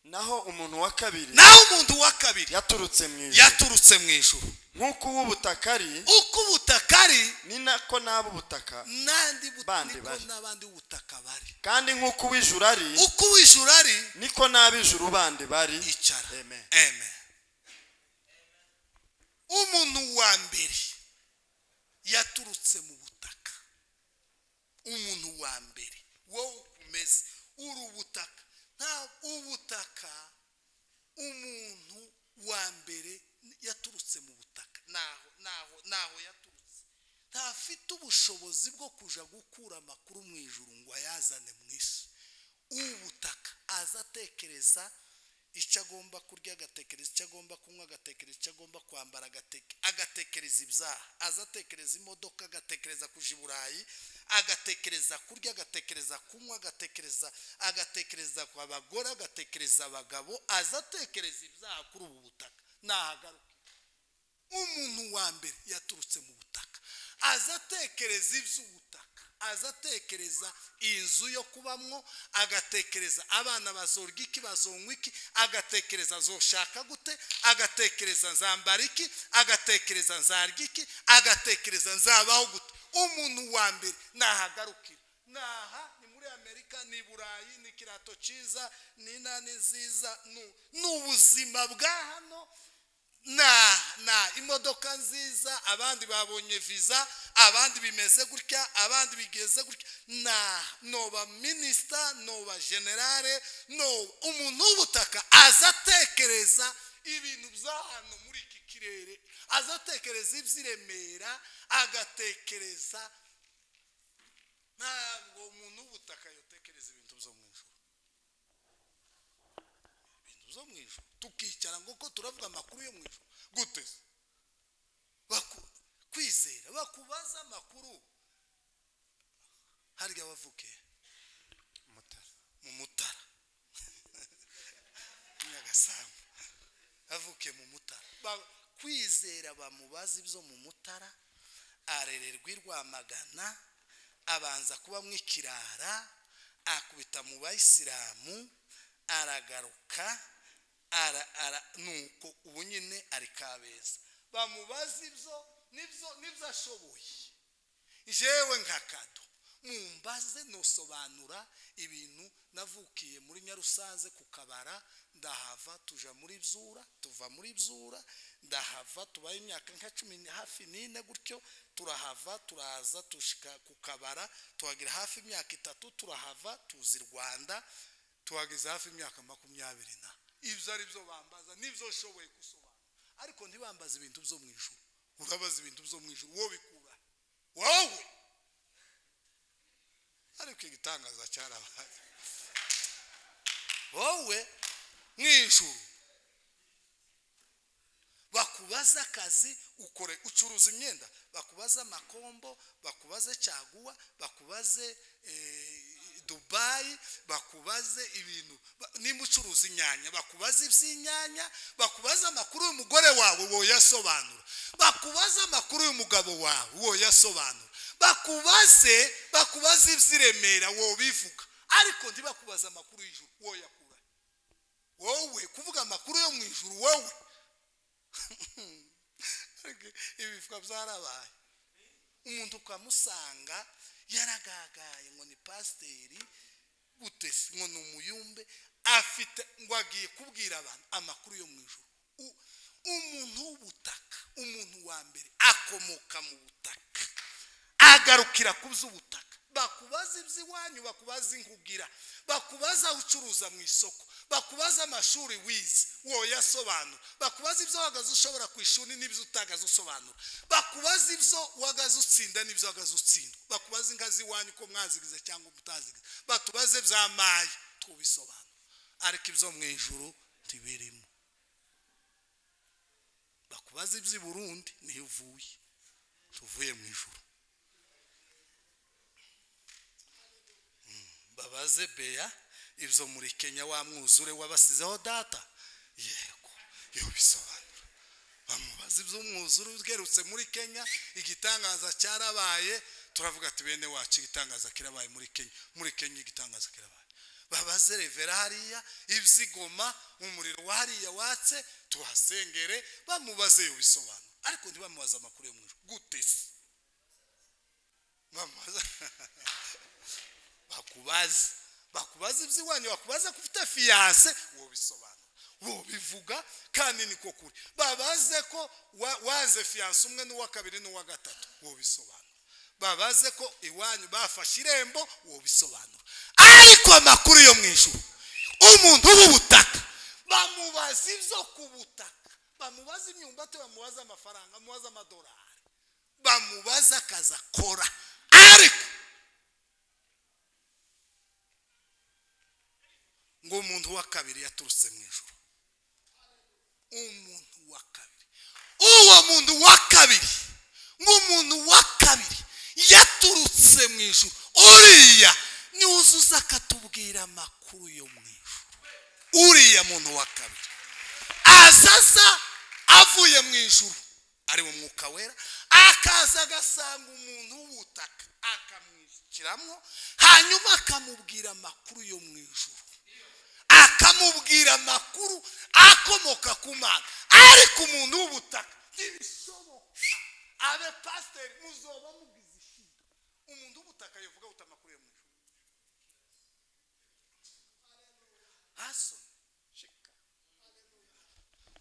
Naho umuntu wa kabiri Naho umuntu wa kabiri yaturutse mu ijuru. yaturutse mu ijuru. Nk'uko uw'ubutaka ari, Uko ubutaka ari, ni nako n'ab'ubutaka n'andi bandi niko bari. n'abandi b'ubutaka bari. Kandi nk'uko uw'ijuru ari, Uko uw'ijuru ari, niko n'ab'ijuru bandi bari. Icara. Amen. Amen. Umuntu wa mbere yaturutse mu butaka. Umuntu wa mbere, wowe ukomeze uri ubutaka, nta ubutaka. Umuntu wa mbere yaturutse mu butaka, naho yaturutse ntafite ubushobozi bwo kuja gukura amakuru mu ijuru ngo ayazane mu isi. Ubutaka aza atekereza icyo agomba kurya, agatekereza icyo agomba kunywa, agatekereza icyo agomba kwambara, agatekereza ibyaha. Aza atekereza imodoka, agatekereza kuja i Burayi, agatekereza kurya, agatekereza kunywa, agatekereza ku abagore, agatekereza abagabo. Aza atekereza ibyaha kuri ubu butaka nahagaruke. Umuntu wa mbere yaturutse mu butaka, aza atekereza iby'ubutaka, aza atekereza inzu yo kubamwo, agatekereza abana bazorya iki, bazonywa iki, agatekereza azoshaka gute, agatekereza nzambara iki, agatekereza nzarya iki, agatekereza nzabaho gute. Umuntu wa mbere nahagarukira naha ni muri Amerika, ni i Burayi, ni ikirato cyiza, ni inani nziza, ni ubuzima bwa hano, na imodoka nziza, abandi babonye visa, abandi bimeze gutya, abandi bigeze gutya, na noba minisita, noba général. No umuntu w'ubutaka aza atekereza ibintu bya hano muri iki kirere, aza atekereza iby'i Remera, agatekereza. Ntabwo umuntu w'ubutaka yotekereza ibintu byo mu ijuru. Ibintu byo mu ijuru, tukicara ngo ko turavuga amakuru yo mu ijuru gute se? Kwizera bakubaza amakuru harya wavukiye? Mutara. Mu Mutara, Nyagasambu. Avukiye mu Mutara. Kwizera bamubaza ibyo mu Mutara. Arererwa i Rwamagana, abanza kuba mu ikirara, akubita mu bayisilamu, aragaruka, ara ara nuko ubu nyine ari Kabeza. Bamubaza ibyo nibyo ashoboye. Jewe nka kado mumbaze nosobanura ibintu. Navukiye muri Nyarusanze ku Kabara, ndahava tuja muri Byura, tuva muri Byura ndahava, tubaye imyaka nka 10 hafi n'ine gutyo, turahava turaza tushika ku Kabara, tuhagira hafi imyaka 3, turahava tuza i Rwanda, tuhageze hafi imyaka 20 na. Ibyo ari byo bambaza, nibyo nshoboye gusobanura, ariko ntibambaza ibintu byo mu ijuru. Urabaza ibintu byo mu ijuru, wowe bikura wowe? Ariko igitangaza cyarabaye. Wowe mu ijuru bakubaza akazi ukore, ucuruza imyenda, bakubaza amakombo, bakubaze caguwa, bakubaze Dubayi, bakubaze ibintu, nimba ucuruza inyanya bakubaze iby'inyanya, bakubaze amakuru y'umugore wawe woyasobanura, bakubaze amakuru y'umugabo wawe woyasobanura, bakubaze iby'i Remera wobivuga, ariko ntibakubaze amakuru y'ijuru, woyakura? Wowe kuvuga amakuru yo mu ijuru, wowe ibifuka byarabaye. Umuntu ukamusanga yaragagaye ngo ni pasiteri gute se, ngo ni umuyumbe afite, ngo agiye kubwira abantu amakuru yo mu ijuru. Umuntu w'ubutaka, umuntu wa mbere akomoka mu butaka, agarukira ku by'ubutaka. Bakubaza iby'iwanyu, bakubaza inkugira, bakubaza aho ucuruza mu isoko, bakubaza amashuri wize woyasobanura, bakubaza ibyo wagaze ushobora ku ishuri n'ibyo utagaze usobanura, bakubaza ibyo wagaze utsinda n'ibyo wagaze utsindwa, bakubaza inka z'iwanyu ko mwazigize cyangwa mutazigize, batubaze byamaye tubisobanura. Ariko ibyo mu ijuru ntibirimo. Bakubaza iby'i Burundi niho uvuye, tuvuye mu ijuru. Babaze Beya ibyo muri Kenya wa mwuzure wabasizeho data, yego yo bisobanura. Bamubaza ibyo mwuzure ugerutse muri Kenya, igitangaza cyarabaye, turavuga ati bene wacu igitangaza kirabaye muri Kenya, muri Kenya igitangaza kirabaye. Babaze revera hariya iby'igoma, umuriro wa hariya watse, tuhasengere, bamubaze yo bisobanura. Ariko ntibamubaze amakuru yo mu ijuru gute se? Bamubaza bakubaza iby'iwanyu, bakubaza ko ufite fiyanse, wobisobanura, wobivuga, kandi niko kuri. Babaze ko waze fiyanse umwe n'uwa kabiri n'uwa gatatu, wobisobanura. Babaze ko iwanyu bafashe irembo, wobisobanura. Ariko amakuru yo mu ijuru, umuntu w'ubutaka bamubaza ibyo ku butaka, bamubaza imyumbati, bamubaza amafaranga, bamubaza amadolari, bamubaza akazi akora. Ariko ngo umuntu wa kabiri yaturutse mu ijuru, umuntu wa kabiri, uwo muntu wa kabiri, ngo umuntu wa kabiri yaturutse mu ijuru, uriya ni uzuza akatubwira amakuru yo mu ijuru. Uriya muntu wa kabiri azaza avuye mu ijuru, ari mu mwuka wera, akaza agasanga umuntu w'ubutaka akamwishyiramo, hanyuma akamubwira amakuru yo mu ijuru, akamubwira amakuru akomoka ku Mana. Ariko umuntu w'ubutaka ntibishoboka abe pasiteri, muzoba mugize ishida. Umuntu w'ubutaka yavuga uta amakuru yo mu ijuru.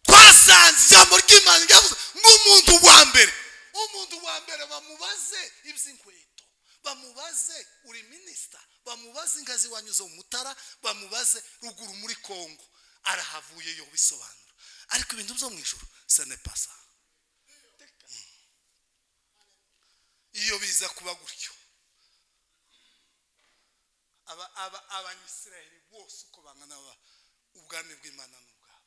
Twasanze ijambo ry'Imana ryavuze nk'umuntu wa mbere, umuntu wa mbere bamubaze iby'inkweto, bamubaze uri minisita, bamubaze ingazi wanyu zo mu Mutara, bamubaze ruguru muri Kongo, arahavuye yo bisobanura. Ariko ibintu byo mu ijuru ce n'est pas ça. Iyo biza kuba gutyo, Abanyisiraheli bose uko bangana ubwami bw'Imana n'ubwabo.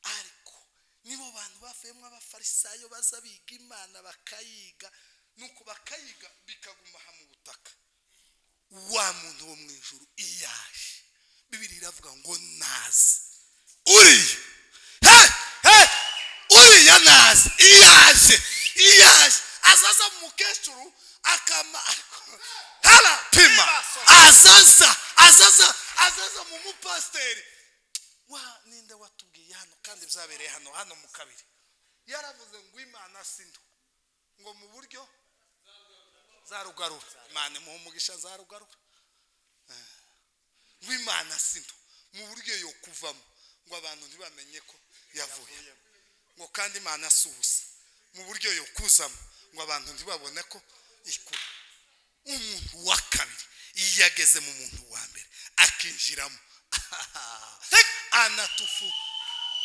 Ariko nibo bantu bavuyemo abafarisayo baza biga Imana bakayiga, nuko bakayiga bikaguma ha mu butaka. Wa muntu wo mu ijuru iyaje, Bibiliya iravuga ngo nazi uriya, he he, uriya nazi iyaje, iyaje azaza mu mukecuru akama hala pima, azaza azaza azaza mu mupasiteri wa ninde watubwiye hano, kandi byabereye hano hano mu kabiri, yaravuze ngo Imana si nto, ngo mu buryo zarugarura, Imana imuha umugisha zarugarura, ngo Imana si nto mu buryo yo kuvamo, ngo abantu ntibamenye ko yavuye, ngo kandi Imana si ubusa mu buryo yo kuzamo, ngo abantu ntibabone ko ikura. Umuntu wa kabiri iyo ageze mu muntu wa mbere akinjiramo, anatufu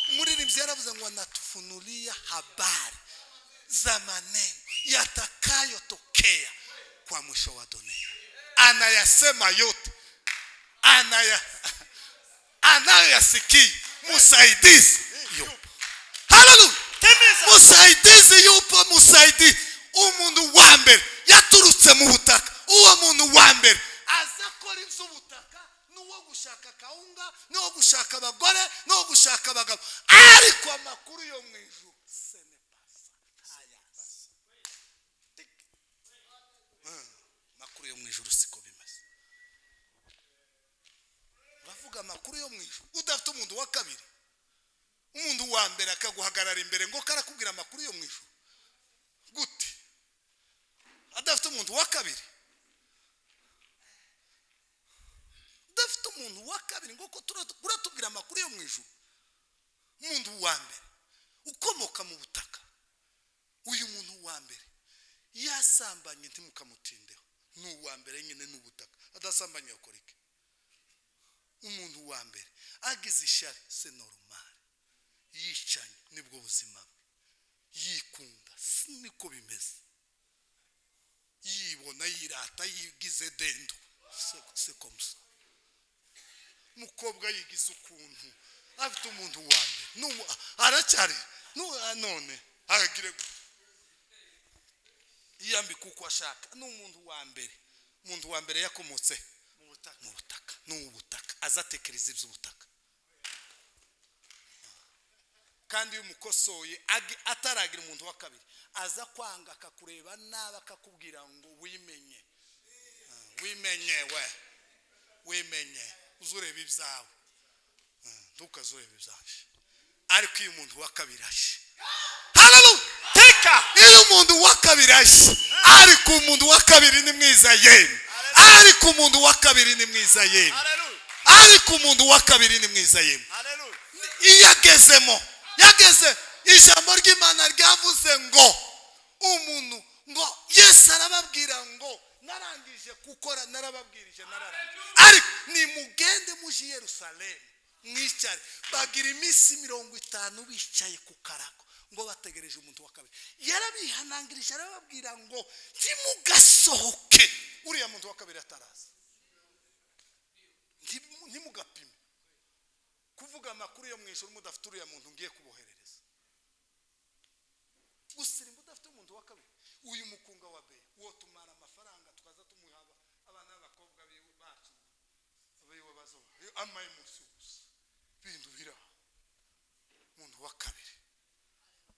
muririmbyi yaravuze ngo anatufunulia habari za maneno yatakayotokea kwa mwisho wa dunia. Anayasema yote, anayoyasikia. Musaidizi yupo. Haleluya! Musaidizi yupo, musaidizi. Umuntu wa mbere yaturutse mu butaka, uwo muntu wa mbere aza akora iby'ubutaka, n'uwo gushaka kawunga, n'uwo gushaka abagore, n'uwo gushaka abagabo. Ariko amakuru yo mu ijuru ce n'est pas ça, ntayazi. Amakuru yo mu ijuru siko bimeze. Uravuga Uravuga amakuru yo mu ijuru udafite umuntu wa kabiri? Umuntu wa mbere akaguhagarara imbere ngo karakubwira amakuru yo mu ijuru gute adafite umuntu wa kabiri? Udafite umuntu wa kabiri ngo ko uratubwira amakuru yo mu ijuru? Umuntu wa mbere ukomoka mu butaka, uyu muntu wa mbere yasambanye ntimukamutindeho, ni uwa mbere nyine, ni ubutaka. Adasambanye yakora iki? Umuntu wa mbere agize ishyari, c'est normal. Yicanye, nibwo buzima bwe. Yikunda, niko bimeze. Yibona, yirata, yigize dendo, c'est comme ça. Umukobwa yigize ukuntu, afite umuntu wa mbere aracyari none agire gute? Yiyambika uko ashaka, ni umuntu wa mbere. Umuntu wa mbere yakomotse mu butaka, ni ubutaka, azatekereza iby'ubutaka. Kandi iyo umukosoye ataragira umuntu wa kabiri, aza kwanga, akakureba nabi, akakubwira ngo wimenye, wimenye, we wimenye, uzureba ibyawe, ntukazureba ibyaje. Ariko iyo umuntu wa kabiri aje, haleluya, teka! Iyo umuntu wa kabiri aje, ariko umuntu wa kabiri ni mwiza yemwe, ariko umuntu wa kabiri ni mwiza yemwe, ariko umuntu wa kabiri ni mwiza yemwe. Iyo agezemo, yageze, ijambo ry'Imana ryavuze ngo umuntu, ngo Yesu arababwira ngo narangije gukora, narababwirije, nararangije, ariko nimugende muje i Yerusalemu mwicare. Bagira iminsi 50 bicaye ku karago ngo bategereje umuntu wa kabiri. Yarabihanangirije, arababwira ngo ntimugasohoke uriya muntu wa kabiri ataraza, ntimugapime kuvuga amakuru yo mu ijuru mudafite uriya muntu ngiye kuboherereza. Gusirimba udafite umuntu wa kabiri. Uyu mukunga wa be uwo tumara amafaranga tukaza tumuha abana b'abakobwa bacu biwe bazo amaye munsi gusa bintu bira. Umuntu wa kabiri,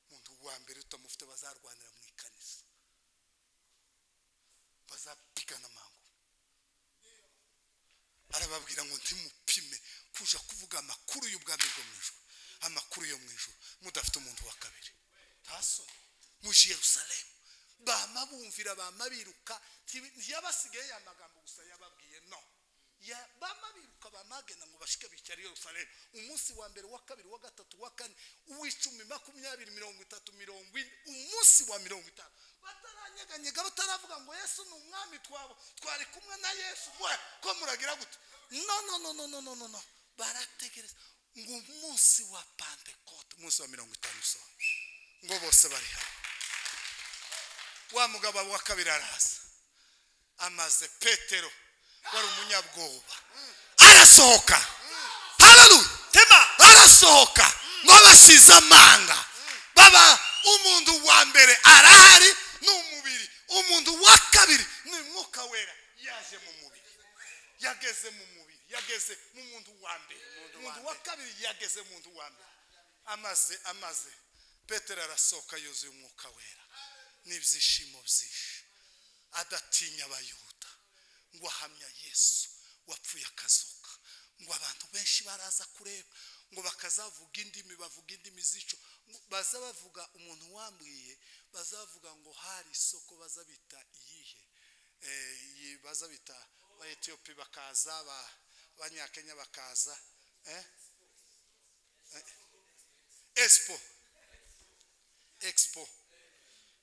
umuntu wa mbere utamufite, bazarwanira mu ikanisa, bazapigana amangu. Arababwira ngo ntimupime kuja kuvuga amakuru y'ubwami bwo mu ijuru, amakuru yo mu ijuru, mudafite umuntu wa kabiri. Ntasoni muje Yerusalemu, bama bumvira, bama biruka. Ntiyabasigaye ya magambo gusa yababwiye, no bama biruka, bamagenda ngo bashike bicara i Yerusalemu. Umunsi wa mbere, wa kabiri, wa gatatu, wa kane, uw'icumi, 20, 30, 40, umunsi wa 50 bataranyeganyega, bataravuga ngo Yesu ni umwami, twabo twari kumwe na Yesu, mwe ko muragira gute? No, no, no, no, no, no, no, no. Barategereza ngo umunsi wa Pentekote, umunsi wa 50 usohoye, ngo bose bari hamwe. Wa mugabo wa kabiri araza, amaze Petero wari umunyabwoba arasohoka. Haleluya, Tema. arasohoka ngo bashize amanga, baba umuntu wa mbere arahari, ni umubiri. Umuntu wa kabiri ni Mwuka Wera yaje mu mubiri, yageze mu mubiri, yageze mu muntu wa mbere. Umuntu wa kabiri yageze mu muntu wa mbere. Amaze Petero arasohoka yuzuye Umwuka Wera n'ibyishimo byinshi, adatinya Abayuda, ngo ahamya Yesu wapfuye akazuka. Ngo abantu benshi baraza kureba, ngo bakazavuga indimi, bavuga indimi z'ico baza bavuga. Umuntu wambwiye bazavuga ngo hari isoko baza bita iyihe, iyi baza bita Etiyopi bakaza, Abanyakenya bakaza, expo, expo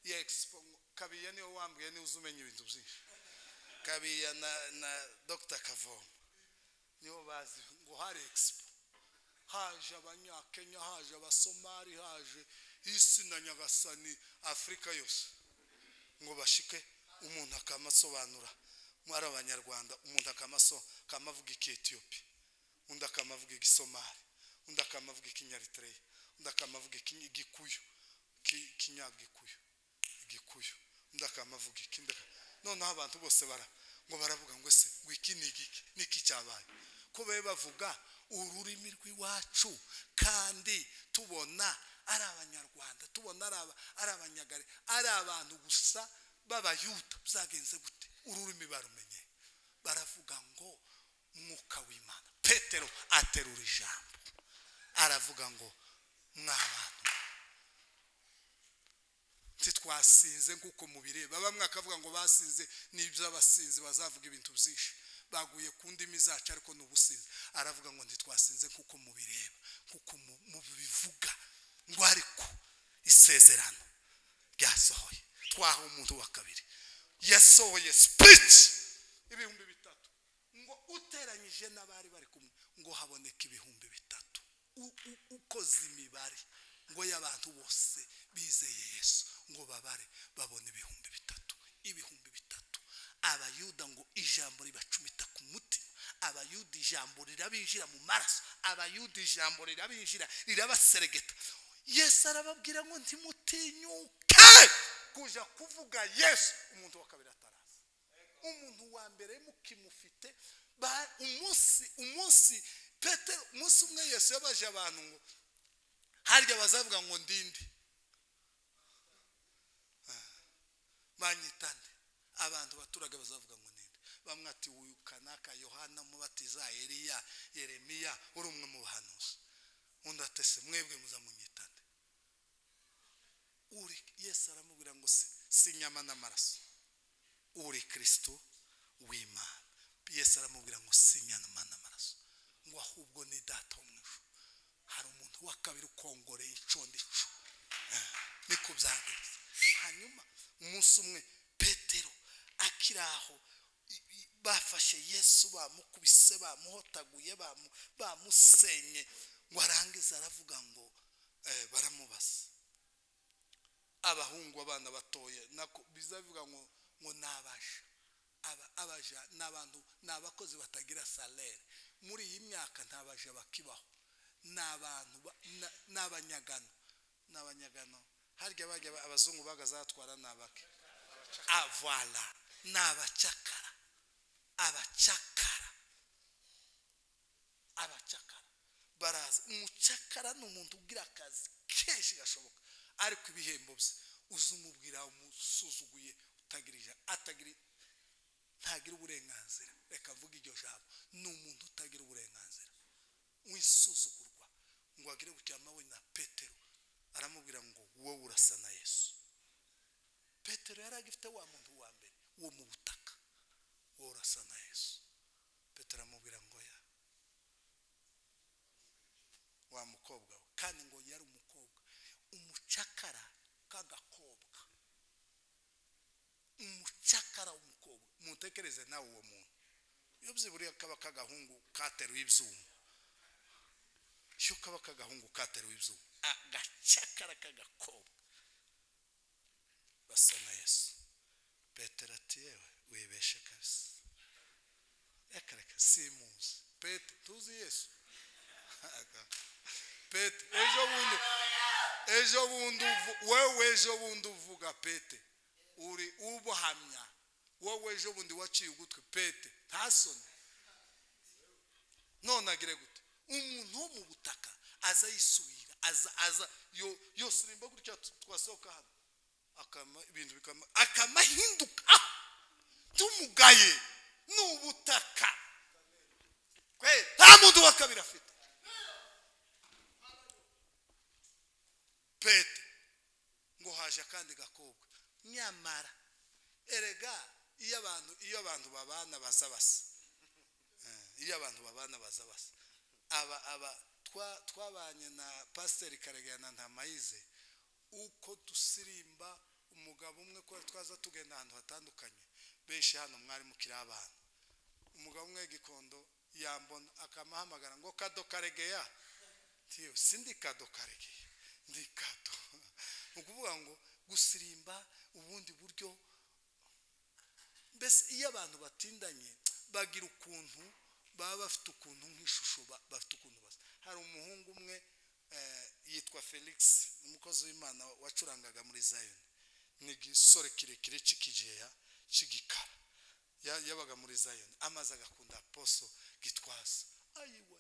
ya expo. Kabiya niwe wambwiye, niwe uzi umenya ibintu byinshi. Kabiya na Dr. Kavoma nibo bazi ngo hari expo, haje Abanyakenya, haje Abasomali, haje isi na nyagasani Afurika yose, ngo bashike umuntu akamasobanura mwari Abanyarwanda, umuntu akamavuga Ikietiyopi, undi akamavuga Igisomali, undi akamavuga Ikinyaritereya, undi akamavuga Igikuyu, Ikinyagikuyu, Igikuyu, undi akamavuga ikindi. Noneho abantu bose bara ngo baravuga ngo ese ngo iki ni igiki? Niki cyabaye ko babe bavuga ururimi rw'iwacu kandi tubona ari Abanyarwanda, tubona ari Abanyagare, ari abantu gusa b'Abayuda? Byagenze gute? Ururimi barumenye, baravuga ngo Mwuka w'Imana. Petero Aterura ijambo, aravuga ngo: "Mwabantu, ntitwasinze nk'uko mubireba." Bamwe akavuga ngo basinze, n'ibyo abasinzi bazavuga ibintu byinshi, baguye ku ndimi zacu, ariko ni ubusinzi. Aravuga ngo: "Ntitwasinze nk'uko mubireba, nk'uko mubivuga," ngo: "ariko isezerano ryasohoye, twaha umuntu wa kabiri." Yasohoye speech, 3000, ngo uteranyije n'abari bari kumwe, ngo haboneka 3000. Ukoze imibare ngo y'abantu bose bizeye Yesu, ngo babare babone 3000, 3000. Abayuda ngo ijambo ribacumita ku mutima, Abayuda ijambo rirabinjira mu maraso, Abayuda ijambo rirabinjira, rirabaseregeta. Yesu arababwira ngo: "Ntimutinyuke kuja kuvuga Yesu umuntu wa kabiri ataraza. Umuntu wa mbere mukimufite." Umunsi Petero, umunsi umwe Yesu yabaje abantu ngo: "Harya bazavuga ngo ndinde? Banyita nde? Abantu baturage bazavuga ngo ninde?" Bamwe ati: "Uyu kanaka, Yohana Mubatiza, Eliya, Yeremiya, uri umwe mu bahanuzi." Undi ati: "Se mwebwe muzamunyita nde?" Uri Yesu aramubwira ngo: "Si inyama n'amaraso, uri Kirisito w'Imana." Yesu aramubwira ngo: "Si inyama n'amaraso," ngo: "ahubwo ni Data wo mu ijuru." Hari umuntu wa kabiri ukongoreye ico ndico. Niko byagenze. Hanyuma umunsi umwe Petero akiri aho, bafashe Yesu, bamukubise, bamuhotaguye, bamusenye, ngo arangize aravuga ngo baramubaza abahungu, abana batoya, nako bizavuga ngo ni abaja. Abaja ni abantu, ni abakozi batagira salaire. Muri iyi myaka nta baja bakibaho, ni abantu ni abanyagano, ni abanyagano. Harya bajya abazungu bagazatwara ni abake? Voilà, ni abacakara, abacakara, abacakara baraza. Umucakara ni umuntu ugira akazi kenshi gashoboka, ariko ibihembo bye uza umubwira umusuzuguye, utagira atagira, ntagira uburenganzira. Reka mvuge iryo jambo: ni umuntu utagira uburenganzira, wisuzugurwa. Ngo agire gutya na Petero aramubwira ngo: "Wowe urasa na Yesu." Petero yari agifite wa muntu wa mbere wo mu butaka. "Wowe urasa na Yesu." Petero aramubwira ngo: "Ya wa mukobwa we." Kandi ngo yari umukobwa, umucakara k'agakobwa, umucakara w'umukobwa. Mutekereze nawe uwo muntu, iyo byiburiye kaba k'agahungu kateruye ibyuma, iyo kaba k'agahungu kateruye ibyuma, agacakara k'agakobwa basa na Yesu. Petero ati: "Yewe, wibeshe kabisa, reka reka, simuzi." Pete, tuzi Yesu. Pete, ejo bundi, ejo bundi wewe, ejo bundi uvuga Pete, uri ubuhamya wowe, ejo bundi waciye ugutwi Pete, nta soni? None agire gute? Umuntu wo mu butaka aza yisubira, aza yo yosirimba gutya, twasohoka hano akama ibintu bikama, akamahinduka. Tumugaye, ni ubutaka. Nta muntu wa kabiri afite. Pete ngo haje akandi gakobwa. Nyamara erega iyo abantu babana baza basa. Iyo abantu babana baza basa. Aba twabanye na Pasiteri Karegeya na Ntamayize, uko dusirimba umugabo umwe, ko twaza tugenda ahantu hatandukanye, benshi hano mwari mukiri abana. Umugabo umwe Gikondo yambona akamuhamagara ngo: "Kado Karegeya." Tiyo sindi Kado Karegeya, ndi Kado. Ni ukuvuga ngo gusirimba ubundi buryo. Mbese iyo abantu batindanye bagira ukuntu baba bafite ukuntu nk'ishusho, bafite ukuntu basa. Hari umuhungu umwe yitwa Felix, umukozi w'Imana wacurangaga muri Zion. Ni igisore kirekire cy'ikijeya cy'igikara, yabaga muri Zion, amaze agakunda Apostle Gitwaza. Ayiwa,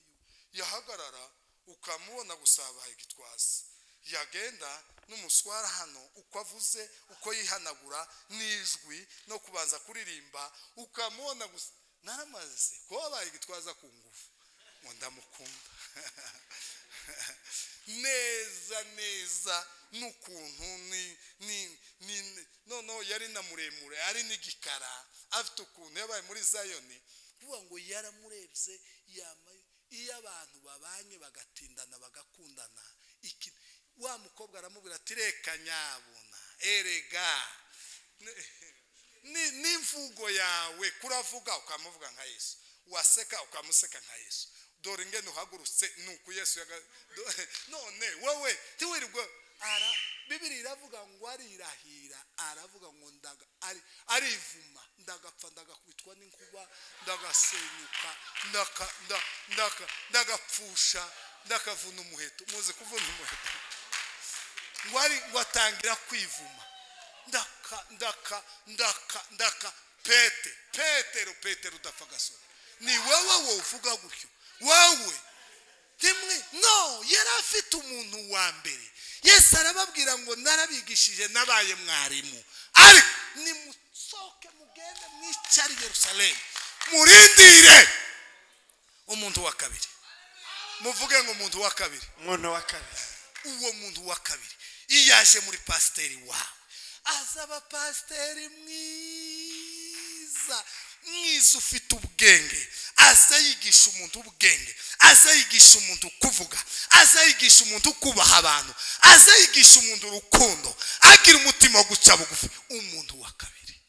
yahagarara ukamubona gusa habaye Gitwaza, yagenda n'umuswara hano, uko avuze, uko yihanagura n'ijwi no kubanza kuririmba, ukamubona gusa. Naramaze se ko wabaye Gitwaza ku ngufu? Ngo ndamukunda neza neza, n'ukuntu ni noneho yari na muremure, ari n'igikara, afite ukuntu yabaye muri Zayoni. Kuvuga ngo yaramurebye yama. Iyo abantu babanye bagatindana, bagakundana, iki wa mukobwa aramubwira ati: "Reka nyabuna, erega n'imvugo yawe kuravuga ukamuvuga nka Yesu, waseka ukamuseka nka Yesu. Dore ingene uhagurutse nuko Yesu none wowe tiwirirwe." Ara Bibiri iravuga ngo arirahira, aravuga ngo ndaga ari arivuma: "Ndagapfa, ndagakubitwa n'inkuba, ndagasenyuka, ndaka ndaka ndagapfusha, ndakavuna umuheto." Muzi kuvuna umuheto? Ngo ari ngo atangira kwivuma: "Ndaka ndaka ndaka ndaka." Pete Petero, Petero udapfa agasore, ni wowe wowe uvuga gutyo wowe timwe? No yari afite umuntu wa mbere. Yesu arababwira ngo: "Narabigishije, nabaye mwarimu, ariko nimusohoke mugende mwicare i Yerusalemu, murindire umuntu wa kabiri." Muvuge ngo umuntu wa kabiri. Umuntu wa kabiri. Uwo muntu wa kabiri iyo yaje muri pasiteri wawe, azaba pasiteri mwiza mwiza, ufite ubwenge, aza yigisha umuntu ubwenge, aza yigisha umuntu kuvuga, aza yigisha umuntu kubaha abantu, aza yigisha umuntu urukundo, agira umutima wo guca bugufi. Umuntu wa kabiri,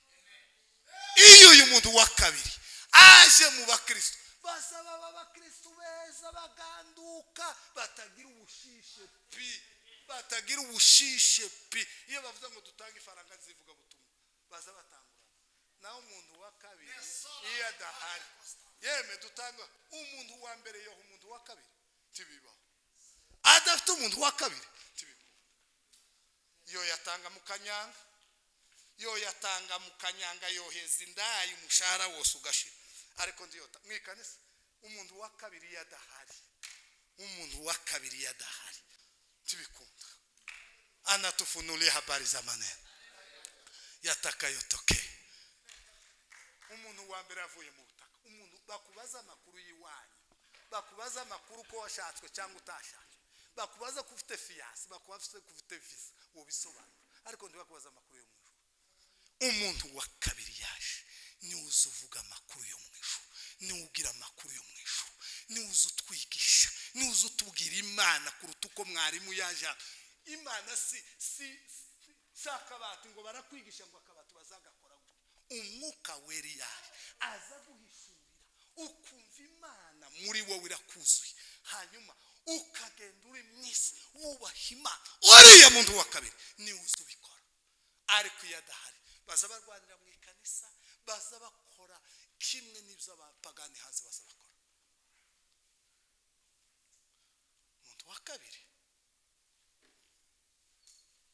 iyo uyu muntu wa kabiri aje mu bakristo, basaba abakristo beza baganduka, batagira ubushishe pi, batagira ubushishe pi. Iyo bavuze ngo dutange ifaranga zivuga butumwa, baza batangura. Naho umuntu wa kabiri iyo adahari, yeme dutanga umuntu wa mbere yoha umuntu wa kabiri, tibibaho. Adafite umuntu wa kabiri tibibaho. Yo yatanga mu kanyanga, yo yatanga mu kanyanga, yoheza indayi, umushahara wose ugashira, ariko ndiyota mu ikanisa. Umuntu wa kabiri iyo adahari, umuntu wa kabiri iyo adahari tibikunda. Anatufunulia habari za maneno yatakayotokea. Umuntu wa mbere avuye mu butaka, umuntu bakubaza amakuru y'iwanyu, bakubaza amakuru ko washatswe cyangwa utashatswe, bakubaza ko ufite fiancé, bakubaza ko ufite visa, wobisobanura, ariko ntibakubaza amakuru yo mu ijuru. Umuntu wa kabiri yaje, niwe uza uvuga amakuru yo mu ijuru, niwe ugira amakuru yo mu ijuru, niwe uza utwigisha, niwe uza utubwira Imana kuruta uko mwarimu yaje hano. Imana si akabati ngo barakwigisha ngo akabati bazagakora gutya. Umwuka Wera yaje aza guhishurira, ukumva Imana muri wowe irakuzuye, hanyuma ukagenda uri mu isi wubaha Imana. Uriya muntu wa kabiri niwe uza ubikora. Ariko iyo adahari, baza barwanira mu ikanisa, baza bakora kimwe n'ibyo abapagani hanze baza bakora. Umuntu wa kabiri,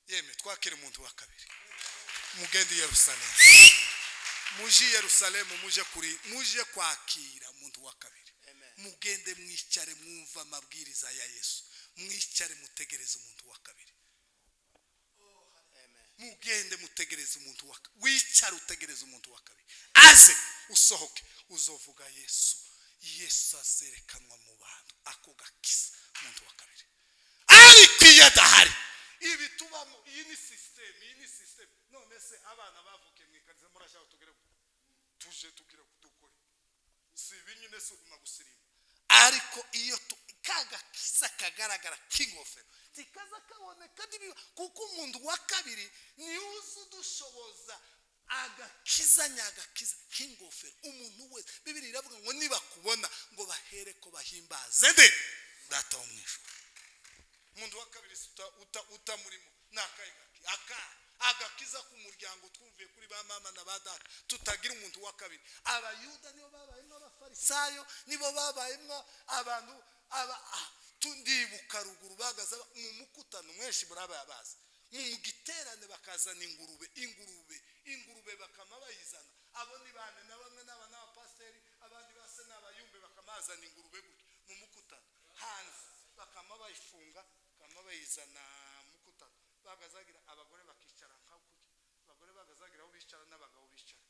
yeme twakire umuntu wa kabiri. Mugende i Yerusalemu, muje i Yerusalemu, muje kuri muje kwakira umuntu wa kabiri. Amen. Mugende mwicare mwumva amabwiriza ya Yesu, mwicare mutegereze umuntu wa kabiri. Amen. Mugende mutegereze umuntu wa, wicare utegereze umuntu wa kabiri aze, usohoke uzovuga Yesu. Yesu azerekanwa mu bantu, ako gakiza, umuntu wa kabiri. Ariko iyo adahari, ibi tubamo, iyi ni système, iyi ni système. None se abana bavukiye mu ikanisa, murashaka tugere tuje tugire dukore? Si ibi nyine, si uguma gusirimba. Ariko iyo ka gakiza kagaragara k'ingofero tikaza kaboneka kuko umuntu wa kabiri niwe uzi udushoboza agakiza nyagakiza k'ingofero. Umuntu wese, Bibiri iravuga ngo nibakubona ngo bahere ko bahimbaze nde? Data wo mu ijuru. Umuntu wa kabiri si utamurimo ni akahe aka agakiza k'umuryango twumviye kuri ba mama na ba data, tutagira umuntu wa kabiri. Abayuda nibo babayemo, Abafarisayo nibo babayemo, abantu aba ndibuka ruguru bagaza mu mukutano mwenshi murababazi mu giterane, bakazana ingurube, ingurube, ingurube, bakama bayizana. Abo ni bane na bamwe n'aba n'abapasiteri, abandi base n'abayumbe, bakamazana ingurube gutya mu mukutano hanze, bakama bayifunga, bakama bayizana mukutano. Bagazagira abagore bakicara nka gutya, abagore bagazagira aho bicara n'abagabo bicara,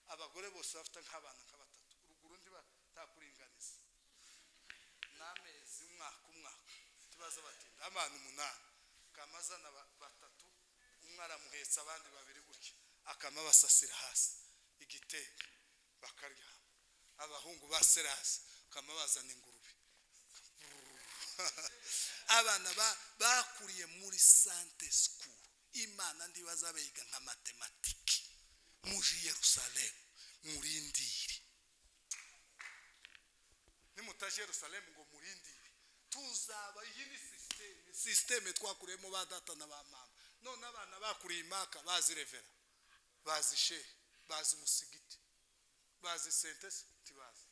abagore bose bafite nk'abana nka batatu, ruguru ntibatakuringaniza. N'amezi, umwaka, umwaka tubaza batinda. Abantu umunani kamazana batatu, umwe aramuhetsa, abandi babiri gutya, akama basasira hasi igitenge bakaryama. Abahungu ba serasi kama bazana ingurube. Abana bakuriye muri Sunday school, Imana ntibazabiga nka matematiki. Muje i Yerusalemu murindire. Nimutaje Yerusalemu ngo murindire, tuzaba. Iyi ni système twakuriyemo ba data na ba mama. None abana bakuriye imaka bazi reverend, bazi shehe, bazi umusigiti, bazi sentesi, ntibazi,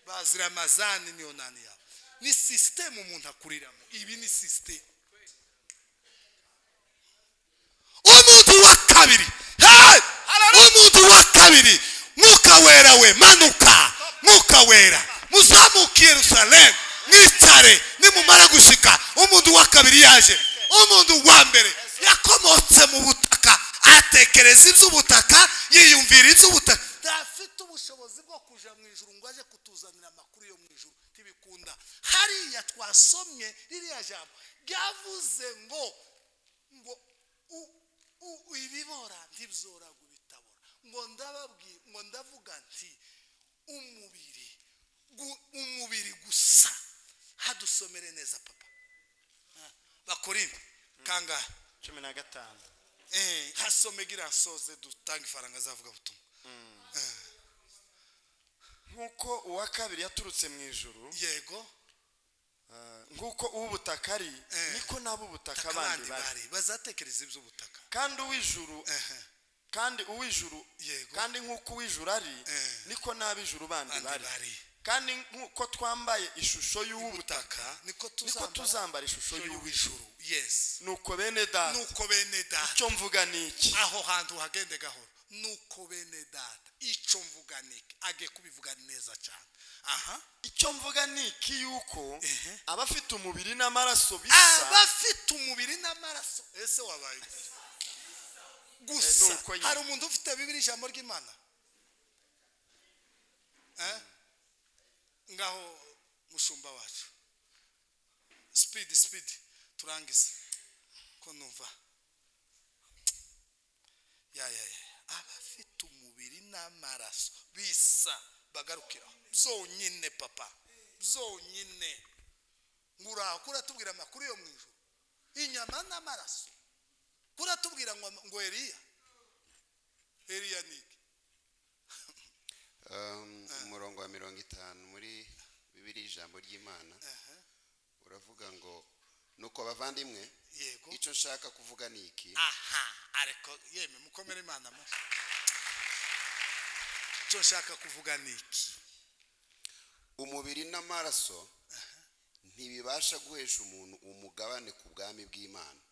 bazi Ramazani. Niyo nani yabo? Ni système umuntu akuriramo. Ibi ni système. Umuntu wa kabiri, hey! Umuntu wa kabiri, Mwuka Wera we, manuka. Mwuka Wera, muzamuke Yerusalemu, mwicare. Nimumara gushika, umuntu wa kabiri yaje. Umuntu wa mbere yakomotse mu butaka, atekereza iby'ubutaka, yiyumvira iby'ubutaka, ntafite ubushobozi bwo kuja mu ijuru ngo aje kutuzanira amakuru yo mu ijuru. Ntibikunda. Hariya twasomye ririya jambo ryavuze ngo ibibora ntibyoraga ibitabora. Ngo ndababwira, ngo ndavuga nti umubiri gusa. Hadusomere neza, papa. Bakorinde kangahe? 15. Hasome gira nsoze dutange ifaranga azavuga butumwa. Nk'uko uwa kabiri yaturutse mu ijuru, nk'uko uw'ubutaka ari, niko n'ab'ubutaka taka bandi bandi bari. Bari bazatekereza iby'ubutaka. Kandi uw'ijuru, kandi uw'ijuru, kandi nk'uko uw'ijuru ari, niko n'ab'ijuru bandi bandi bari. Bari. Kandi nk'uko twambaye ishusho y'uw'ubutaka, niko niko tuzambara tuzambara ishusho y'uw'ijuru. Y'uw'ijuru, yes. Nuko bene data, Nuko bene data, icyo mvuga ni iki. Aho hantu hagende gahoro. Nuko bene data, icyo mvuga ni iki? Agiye kubivuga neza cyane aha. Icyo mvuga ni iki, yuko abafite umubiri n'amaraso bisa, Abafite umubiri n'amaraso, ese wabaye gute? Gusa Nuko nyine. Hari umuntu ufite Bibiri, ijambo ry'Imana? Eh? Ngaho mushumba wacu, speed, speed, turangize ko numva ya ya ya. Abafite umubiri n'amaraso bisa, bagarukira byonyine, papa, byonyine. Nguraho kuratubwira amakuru yo mu ijuru, inyama n'amaraso. Kuratubwira ngo Eliya, Eliya ni iki? Umurongo wa 50 muri Bibiri, ijambo ry'Imana, uravuga ngo: "Nuko bavandimwe, icyo nshaka kuvuga ni iki." Aha, ariko yemwe, mukomere Imana amashyi. Icyo nshaka kuvuga ni iki? Umubiri n'amaraso ntibibasha guhesha umuntu umugabane ku bwami bw'Imana,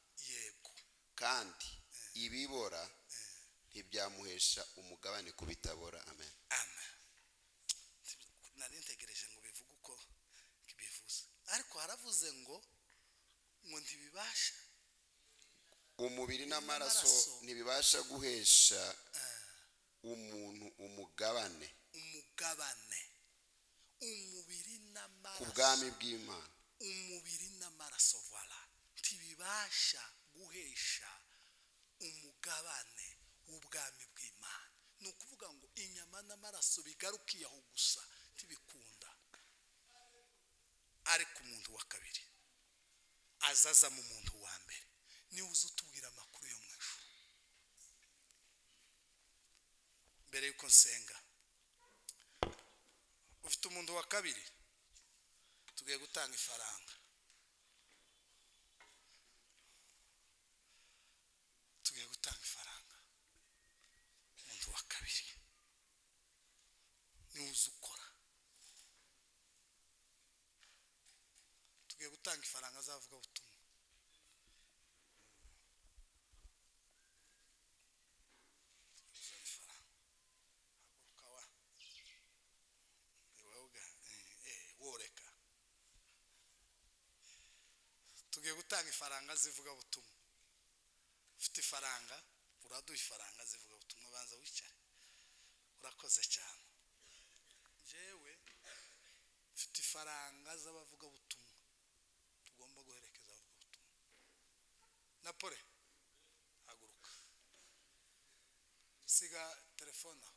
kandi ibibora ntibyamuhesha umugabane ku bitabora. Amen. Amen. Nari ntegereje ngo bivuge uko bivuze, ariko haravuze ngo ntibibasha. Umubiri n'amaraso n'amaraso ntibibasha guhesha umuntu umugabane umugabane, umubiri ku n'amaraso bwami bw'Imana. Umubiri n'amaraso, voilà, ntibibasha guhesha umugabane w'ubwami bw'Imana. Ni ukuvuga ngo inyama n'amaraso bigarukiye aho gusa, ntibikunda. Ariko umuntu wa kabiri azaza mu muntu wa mbere, niwe uza utubwira amakuru yo mu ijuru. Mbere yuko nsenga, ufite umuntu wa kabiri? Tugiye gutanga ifaranga, tugiye gutanga ifaranga. Umuntu wa kabiri niwe uza ukora. Tugiye gutanga ifaranga azavuga butumwa. Ifaranga, haguruka wa. Ni wowe woreka. Tugiye gutanga ifaranga zivuga butumwa. Ufite ifaranga, uraduha ifaranga zivuga butumwa. Banza wicare. Urakoze cyane. Njyewe mfite Dufite ifaranga z'abavugabutumwa tugomba guherekeza abavugabutumwa. Napole, haguruka, siga telefone aho.